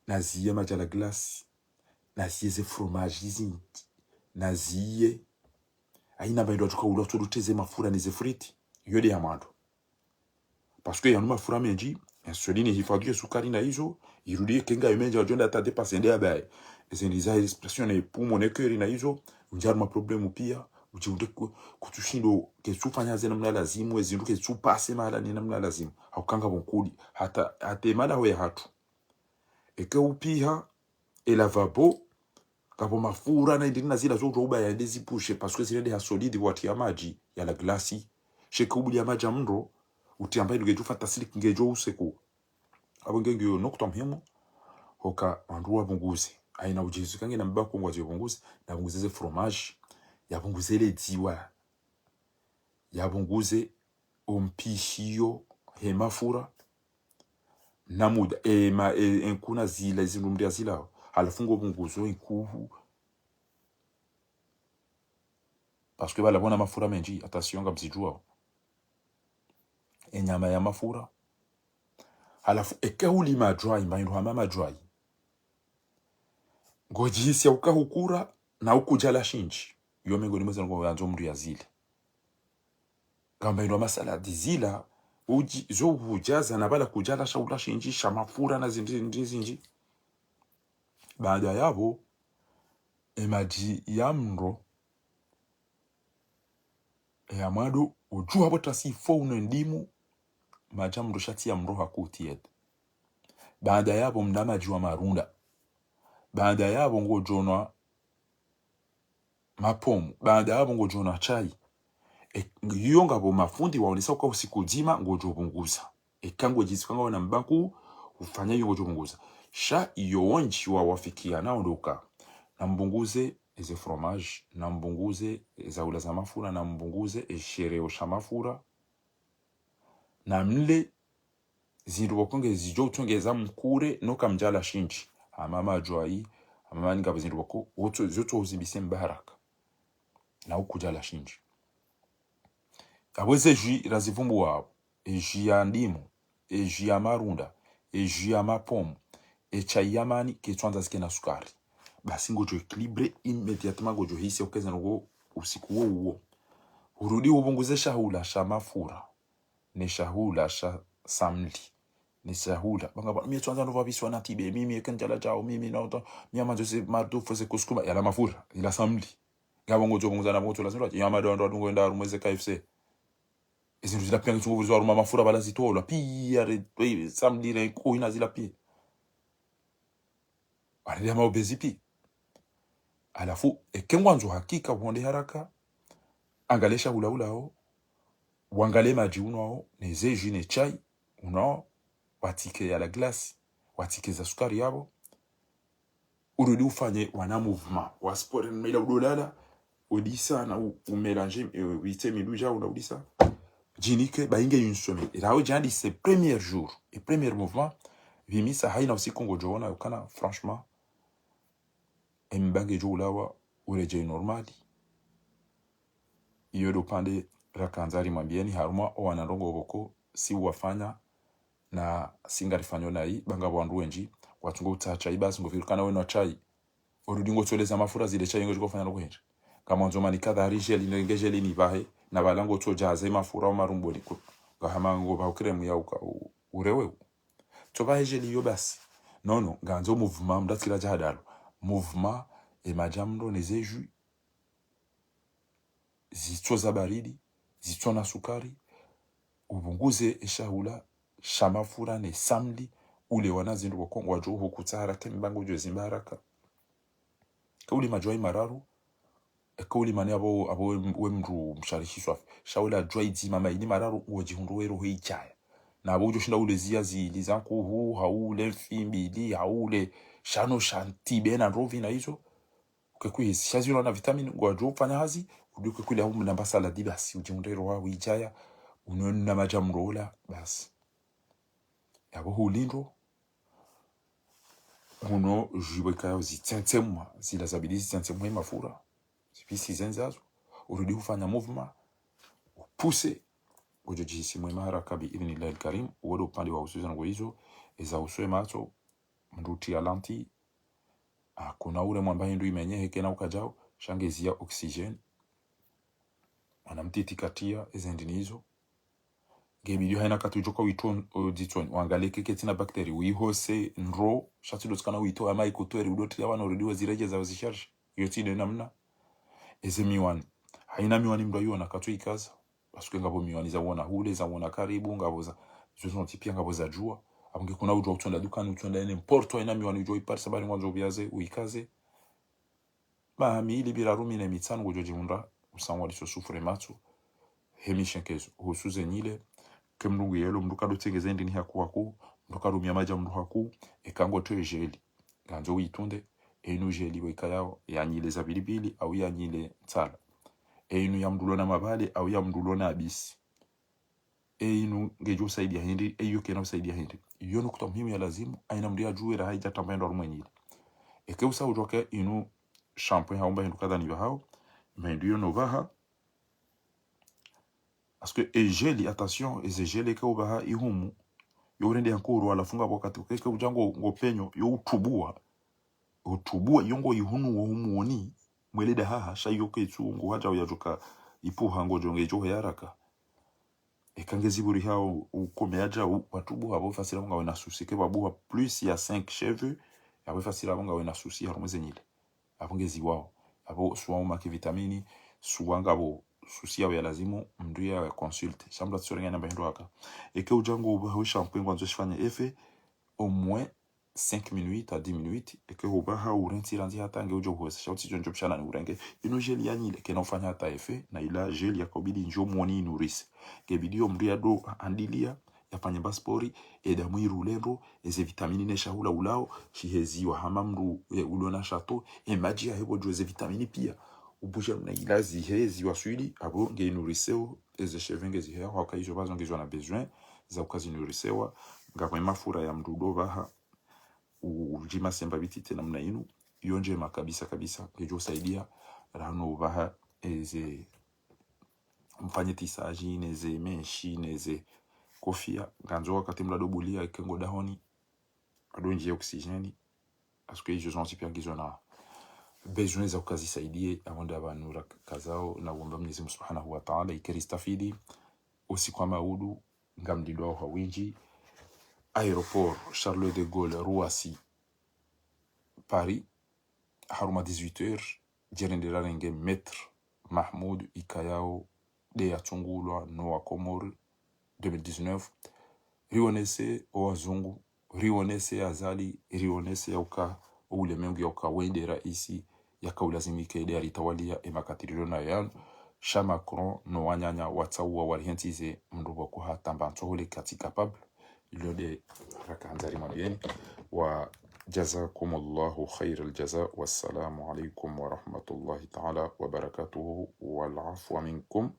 Naziye madji à la glace. Naziye ze fromage zindji. Naziye. Haina mba indru wadjuka ula tsodo teze mafura ne ze friti. Iyo nde ya mwando. Parce que yanu mafura mendji, insuline hifadhwi ye sukari na izo, irudi ye kenga yo mendji wadjo nda hata dépasser nde yabaye. Eze ndri za respiration ne poumon ne cœur na izo, undjari ma problème pia, udjihundre ku-, kutsushindo, ketsufanya ze namna lazimu, ezindru ketsupase mahala ne namna lazimu. Hauka ngapvo nkudi, hata, hata emalaho yahatru. Eke upiha, e lavabo, ngapvo mafura na indri na zila zo udjo ubaya nde zipushe, parce que zile nde ha solide watriya madji ya la glace. Sha eke ubuliya madji ya mndro, utriya mba indru ngedjo fantastique ngedjo useku. Apvo nge ngiyo nukta muhimu, hoka wandru wapvunguze. Haina udjihisi kangena mbaku ngwadjo pvunguze, napvunguze ze fromage, yapvunguze le dziwa. Yapvunguze ompishiyo he mafura. Na muda, e, ma, e, enkuna zila, zindru mndru yazila. Halafu ngopvunguzo enkuhu. Parce que pvala pvona mafura mendji, attention ngamzidjuwao. Enyama ya mafura. Halafu eke huli madjwayi, mba indru hama madjwayi. Ngodjihisi ya uka hukura, na ukudjala shindji. Yo mengoni mwa ze ndrongoo yandzo mndru yazile. Ngamba indru wa masaladi zila, udji-, zo hudjaza na pvala kudjala sha ula shindji, sha mafura na zindri, zindri, zindji. Baada yapvo, emadji ya mndro, eya mwando, udjuha pvo trasi fo unwe ndimu, madji ya mndro sha tsi ya mndro haku tiède. Baada yapvo mna madji wa marunda. Baanda yapvo ngodjonwa mapomu, baanda yapvo ngodjonwa chai. E, iyo ngapvo mafundi waonesa uka usiku mdzima ngodjo pvunguza. Eka ngodjisikia ngawe na mbaku, ufanya iyo ngodjo pvunguza. Sha iyo wendji wawafikiana ndo uka, na mpvunguze eze fromage, na mpvunguze eza ula za mafura, na mpvunguze eshereo sha mafura, na mle zindru pvoko ngezidjo utsongeza mkure, no kamdjala shindji. Hama madjwai, hama mani ngapvo zindru pvoko, wotso, zotso uzimbise mbaraka. Na ukudjala shindji. Apvo eze jus razivumbuwa apvo. E jus ya ndimu, e jus ya marunda, e jus ya mapomu, e chai ya mani, ketsuandza zike na sukari. Basi ngodjo équilibré immédiatement, ngodjo hisi ukeza noko usiku wo uwo. Urudi upvunguze shahula sha mafura, ne shahula sha samli, ne shahula. Banga ba, mi tsuandza ndopva pviswa na tibe, mimi eka ndjala djao, mimi na uta, mi ama ndzo ze marudufu ze kusukuma, yala mafura, ila samli. Ngapvo ngodjo pvunguza na pvoko lazima, ya mado ndo adungo enda harumwa ze K F C. Ezindru zila pia ngitsungo vurizwa harumwa mafura pvala zitolwa, pia re, re, samli re, kuhina zila pia. Wale ya maubezi pia. Halafu, eke ngwandzo hakika, uonde haraka, angalie shahula ulao, wangalie madji unwao, ne ze jus ne chai unwao, watsike ya la glace, watsike za sukari yapvo, urudi ufanye wana mouvement wa sport, mila udolala, udisa na u-, umélanger, euh, witse midru djao na udisa. Djinike, ba inge une semaine. Ila udjandise premier jour, e premier mouvement, pvimisa haina usiku ngodjo ona ukana, franchement, embange djo ulawa, uredjei normal. Iyo ndo pande rakandza rimwambieni harumwa owana ndrongoo pvoko, si uwafanya, na si ngarifanyo nayi, banga pvo wandru wendji, watsungo utsaha chai basi, ngofikiri ukana wenwa chai. Urudi ngotsoleza mafura zile chai ngodjo ufanya no kuhindra. Kamwandzo manika dhari jeli, nenge jeli nipvahe, na pvala ngotsodjaze mafura o marumboni ko. Ngahama ngopva ukremu ya uka u-, urewe u. Tsopvahe jeli iyo basi. Non, non, ngandzo mouvement, mdatsikila djahadalo. Mouvement, e madji ya mndro ne ze jus, zitso za baridi, zitso na sukari, upvunguze eshahula sha mafura ne samli, ule wana zindru pvoko ngwadjo uhukutsa haraka, embange udjo zimba haraka. Eka uli madjwai mararu, eka uli mane apvo, apvo we, we mndru msharishi swafi. Sha ula djwai dzima maini mararu, ngodjihundru we roho idjaya. Na apvo udjo shinda ule ziya zili za nkuhu, hau ule mfi mbili, hau ule shano sha ntibe na ndrovi na izo. Uke kwihisi, sha zilo na vitamine, ngwadjo ufanya hazi, uduke kule hau mnamba saladi basi, udjihundre roho idjaya, unwe na madji ya mndro ula, basi. Yapvo hulindro, uno jus pvo ikao zitsentsemwa, zila zabidi zitsentsemwe mafura, zipvisi zendzazo, urudi ufanya mouvement, upuse, udjo djihisi mwema haraka bi idhnillahi lkarim, uwo ndo upande wa uso zangu izo, eza uso e matso, mndru utriya lentille, hakuna ule mwamba hindru imenye heke na ukadjao, sha nge ziya oxygène. Mwana mtiti katriya, eze ndini izo. Nge bidi haina kati udjoka witso, o, dzitsoni, wangalie keke tsina bactérie, wihose ndro, sha tsi ndo tsikana witso, ama ikutweri, udo triya wana urudi waziredjeza wazisharge. Iyo tsi nde namna. Eze miwani. Haina miwani mndru ayiona katsu ikaza. Parce que ngapvo miwani za uona hule, za uona karibu, ngapvo za, zo zontsi pia ngapvo za djuwa. Apvo nge kuna udjuwa utsonda dukani, utsonda ene mporto, haina miwani udjuwa iparisa bari ngwandzo ubiaze, uikaze. Maha mili, miraru, mine, mitsanu, ngodjo djihundra, usangu wa diso souffre matso, he mishenkezo, husu ze nyile, ke mndru ngu yelo, mndru kado tsengeze ndini haku haku, mndru kado mia madji ya mndru haku, eka ngo twe jeli. Ngandzo uitunde, einu jeli pvo ikayao, ya nyile za pilipili, au ya nyile ntsala. Einu ya mndru ulo na mabale, au ya mndru ulo na abisi. E inu ngedjo usaidia hindri, e iyo kena usaidia hindri. Iyo nukta muhimu ya lazimu, haina mndru yadjuwe raha idja tamba hindru harumwa e nyile. Eke usa udjuwa ke inu shampoing hau mba hindru kadha ni pvahao, mba hindru iyo no pvaha. Parce que e gel, attention, eze gel eke upvaha ihumu, yo urende ya nkuru, halafu ngapvo wakati, eke udja ngo, ngo penyo, yo utubua. Utubua, iyo ngo ihunu wo humwoni, mwele dahaha, sha iyo ketsu, ngo hadja uyadjoka ipuha ngodjo ngedjo he haraka. Eka ngezi pvuri hao ukome yadja u-, watubu, apvo fasila apvo ngawe na souci. Ke pvabuha plus ya cinq cheveux, apvo fasila apvo ngawe na souci harumwa ze nyile. Apvo ngezi wao. Apvo suwa umake vitamini, suwa ngapvo souci yao ya lazimu, mndru ya consulte. Sha mndru atsisorenge namba hindru haka. Eke udja ngo upvaha we shampoing ngwandzo shifanye effet, au moins cinq minutes à dix minutes, eke hupvaha urentsi randzi hata nge udjo huwezesha utsi djo ndjo pshana ni urenge. Inu gel ya nyile, kena ufanya hata effet, na ila gel ya kaubidi ndjo mwoni inu rise. Ngebidi yo mndru ya do andilia, ya fanye mba spori, e damu irule ndro, eze vitamini ne shahula ulao, shiheziwa hama mndru, e, ulo na shato, e madji ya hebo djo eze vitamini pia. Ubusha mna ila zihe ziwaswili, abo nge inu riseo, eze cheveux nge zihe, haka izo bazo nge zo na besoin, za uka zi inu risewa, ngapvo mafura ya mndru do pvaha, u-, udjima semba bitite namna inu, yo ndjema kabisa kabisa, ngedjo saidia, rano pvaha, eze mfanye tissage, neze mèche, neze kofia, ngandzo wakati mndru ado bulia, eke ngo dahoni, ado ndjie oxygène, parce que izo zontsi pia ngizo na besoin za uka zisaidie, abo nda pvanu rakazao, na uomba Mwenyezi Mungu Subhanahu wa Ta'ala, ike ristafidi, usiku wa maudu, ngamlindwao ha windji, aéroport Charles de Gaulle, Roissy, Paris, harumwa dix-huit heures, djerendera renge Maître Mahmoud ikayao de yatsungulwa no wa Komori deux mille dix-neuf. Rionese o wazungu, rionese Azali, rionese ya uka o ulemengu ya uka wende raisi, ya ka ulazimike ide aritawalia e makati rilo nayo yanu. Sha Macron no wananya watsaua warihentsize mndru pvoko hata mba ntsohole kati capable. Ilo de raka handza rimwambieni. Wa jazakumullahu khairal jaza. Wassalamu alaikum wa rahmatullahi ta'ala wa barakatuhu. Wal afwa minkum.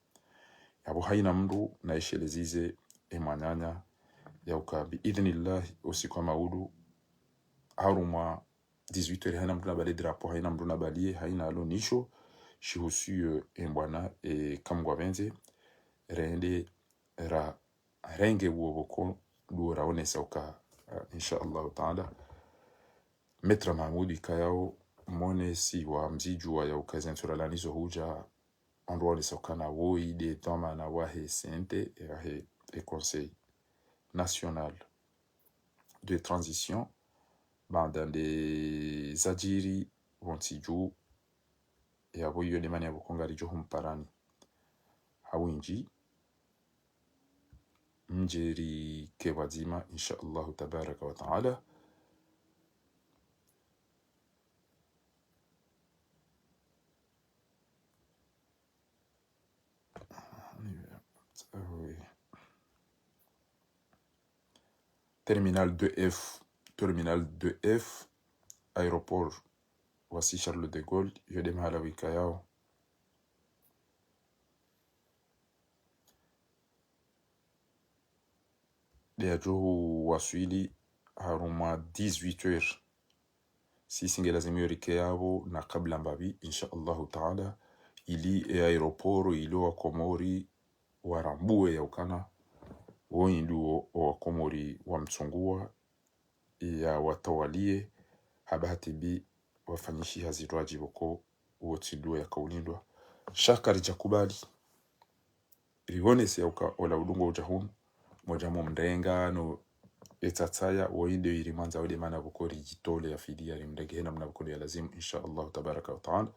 Yapvo haina mndru na ishelezize e mwananya ya uka bi idhnillah usiku wa maudu harumwa dix-huit heures, haina mndru na bali drapeau, haina mndru na bali, haina alo nisho, shihusu, eh, e mbwana, eh, kamgwa benze, rende ra, renge uo pvoko, duo raonesa uka, eh, insha Allahu Ta'ala. Maître Mahmoud ikayao monesi wa mzidjuwa ya uka zentsura lanizo hudja, ondro waonesa uka na woyi de dhwamana wahe C N T, e wahe e Conseil National de Transition, baanda nde zadjiri pvontsi dju, yapvo iyo de mani yapvo ko ngaridjo humparani ha windji, mdjeri ke pvwadzima, insha Allahu tabaraka wa taala. Terminal deux F, terminal deux F, aéroport Roissy Charles de Gaulle, iyo de mahala wikayao. De yadjo waswili harumwa dix-huit heures. Sisi nge lazimu yo rike yapvo na kabla mbapvi, insha Allahu taala, ili e aéroport ilo wa Komori warambuwe ya ukana, wo indru wo, wo wa Komori wamtsunguwa, ya watawalie, ha bahati mbi wafanyishiha zindru adjibu ko, wo tsi ndru ya kaulindwa. Sha karidja kubali. Rionese ya uka ola udungo udja hunu, modja mo mrenga no etsatsaya, wo inde iri mwandza wo de mana pvoko ridjitole ya fidiya rimrenge hena mna pvoko ya lazimu, insha Allahu tabaraka wa taala.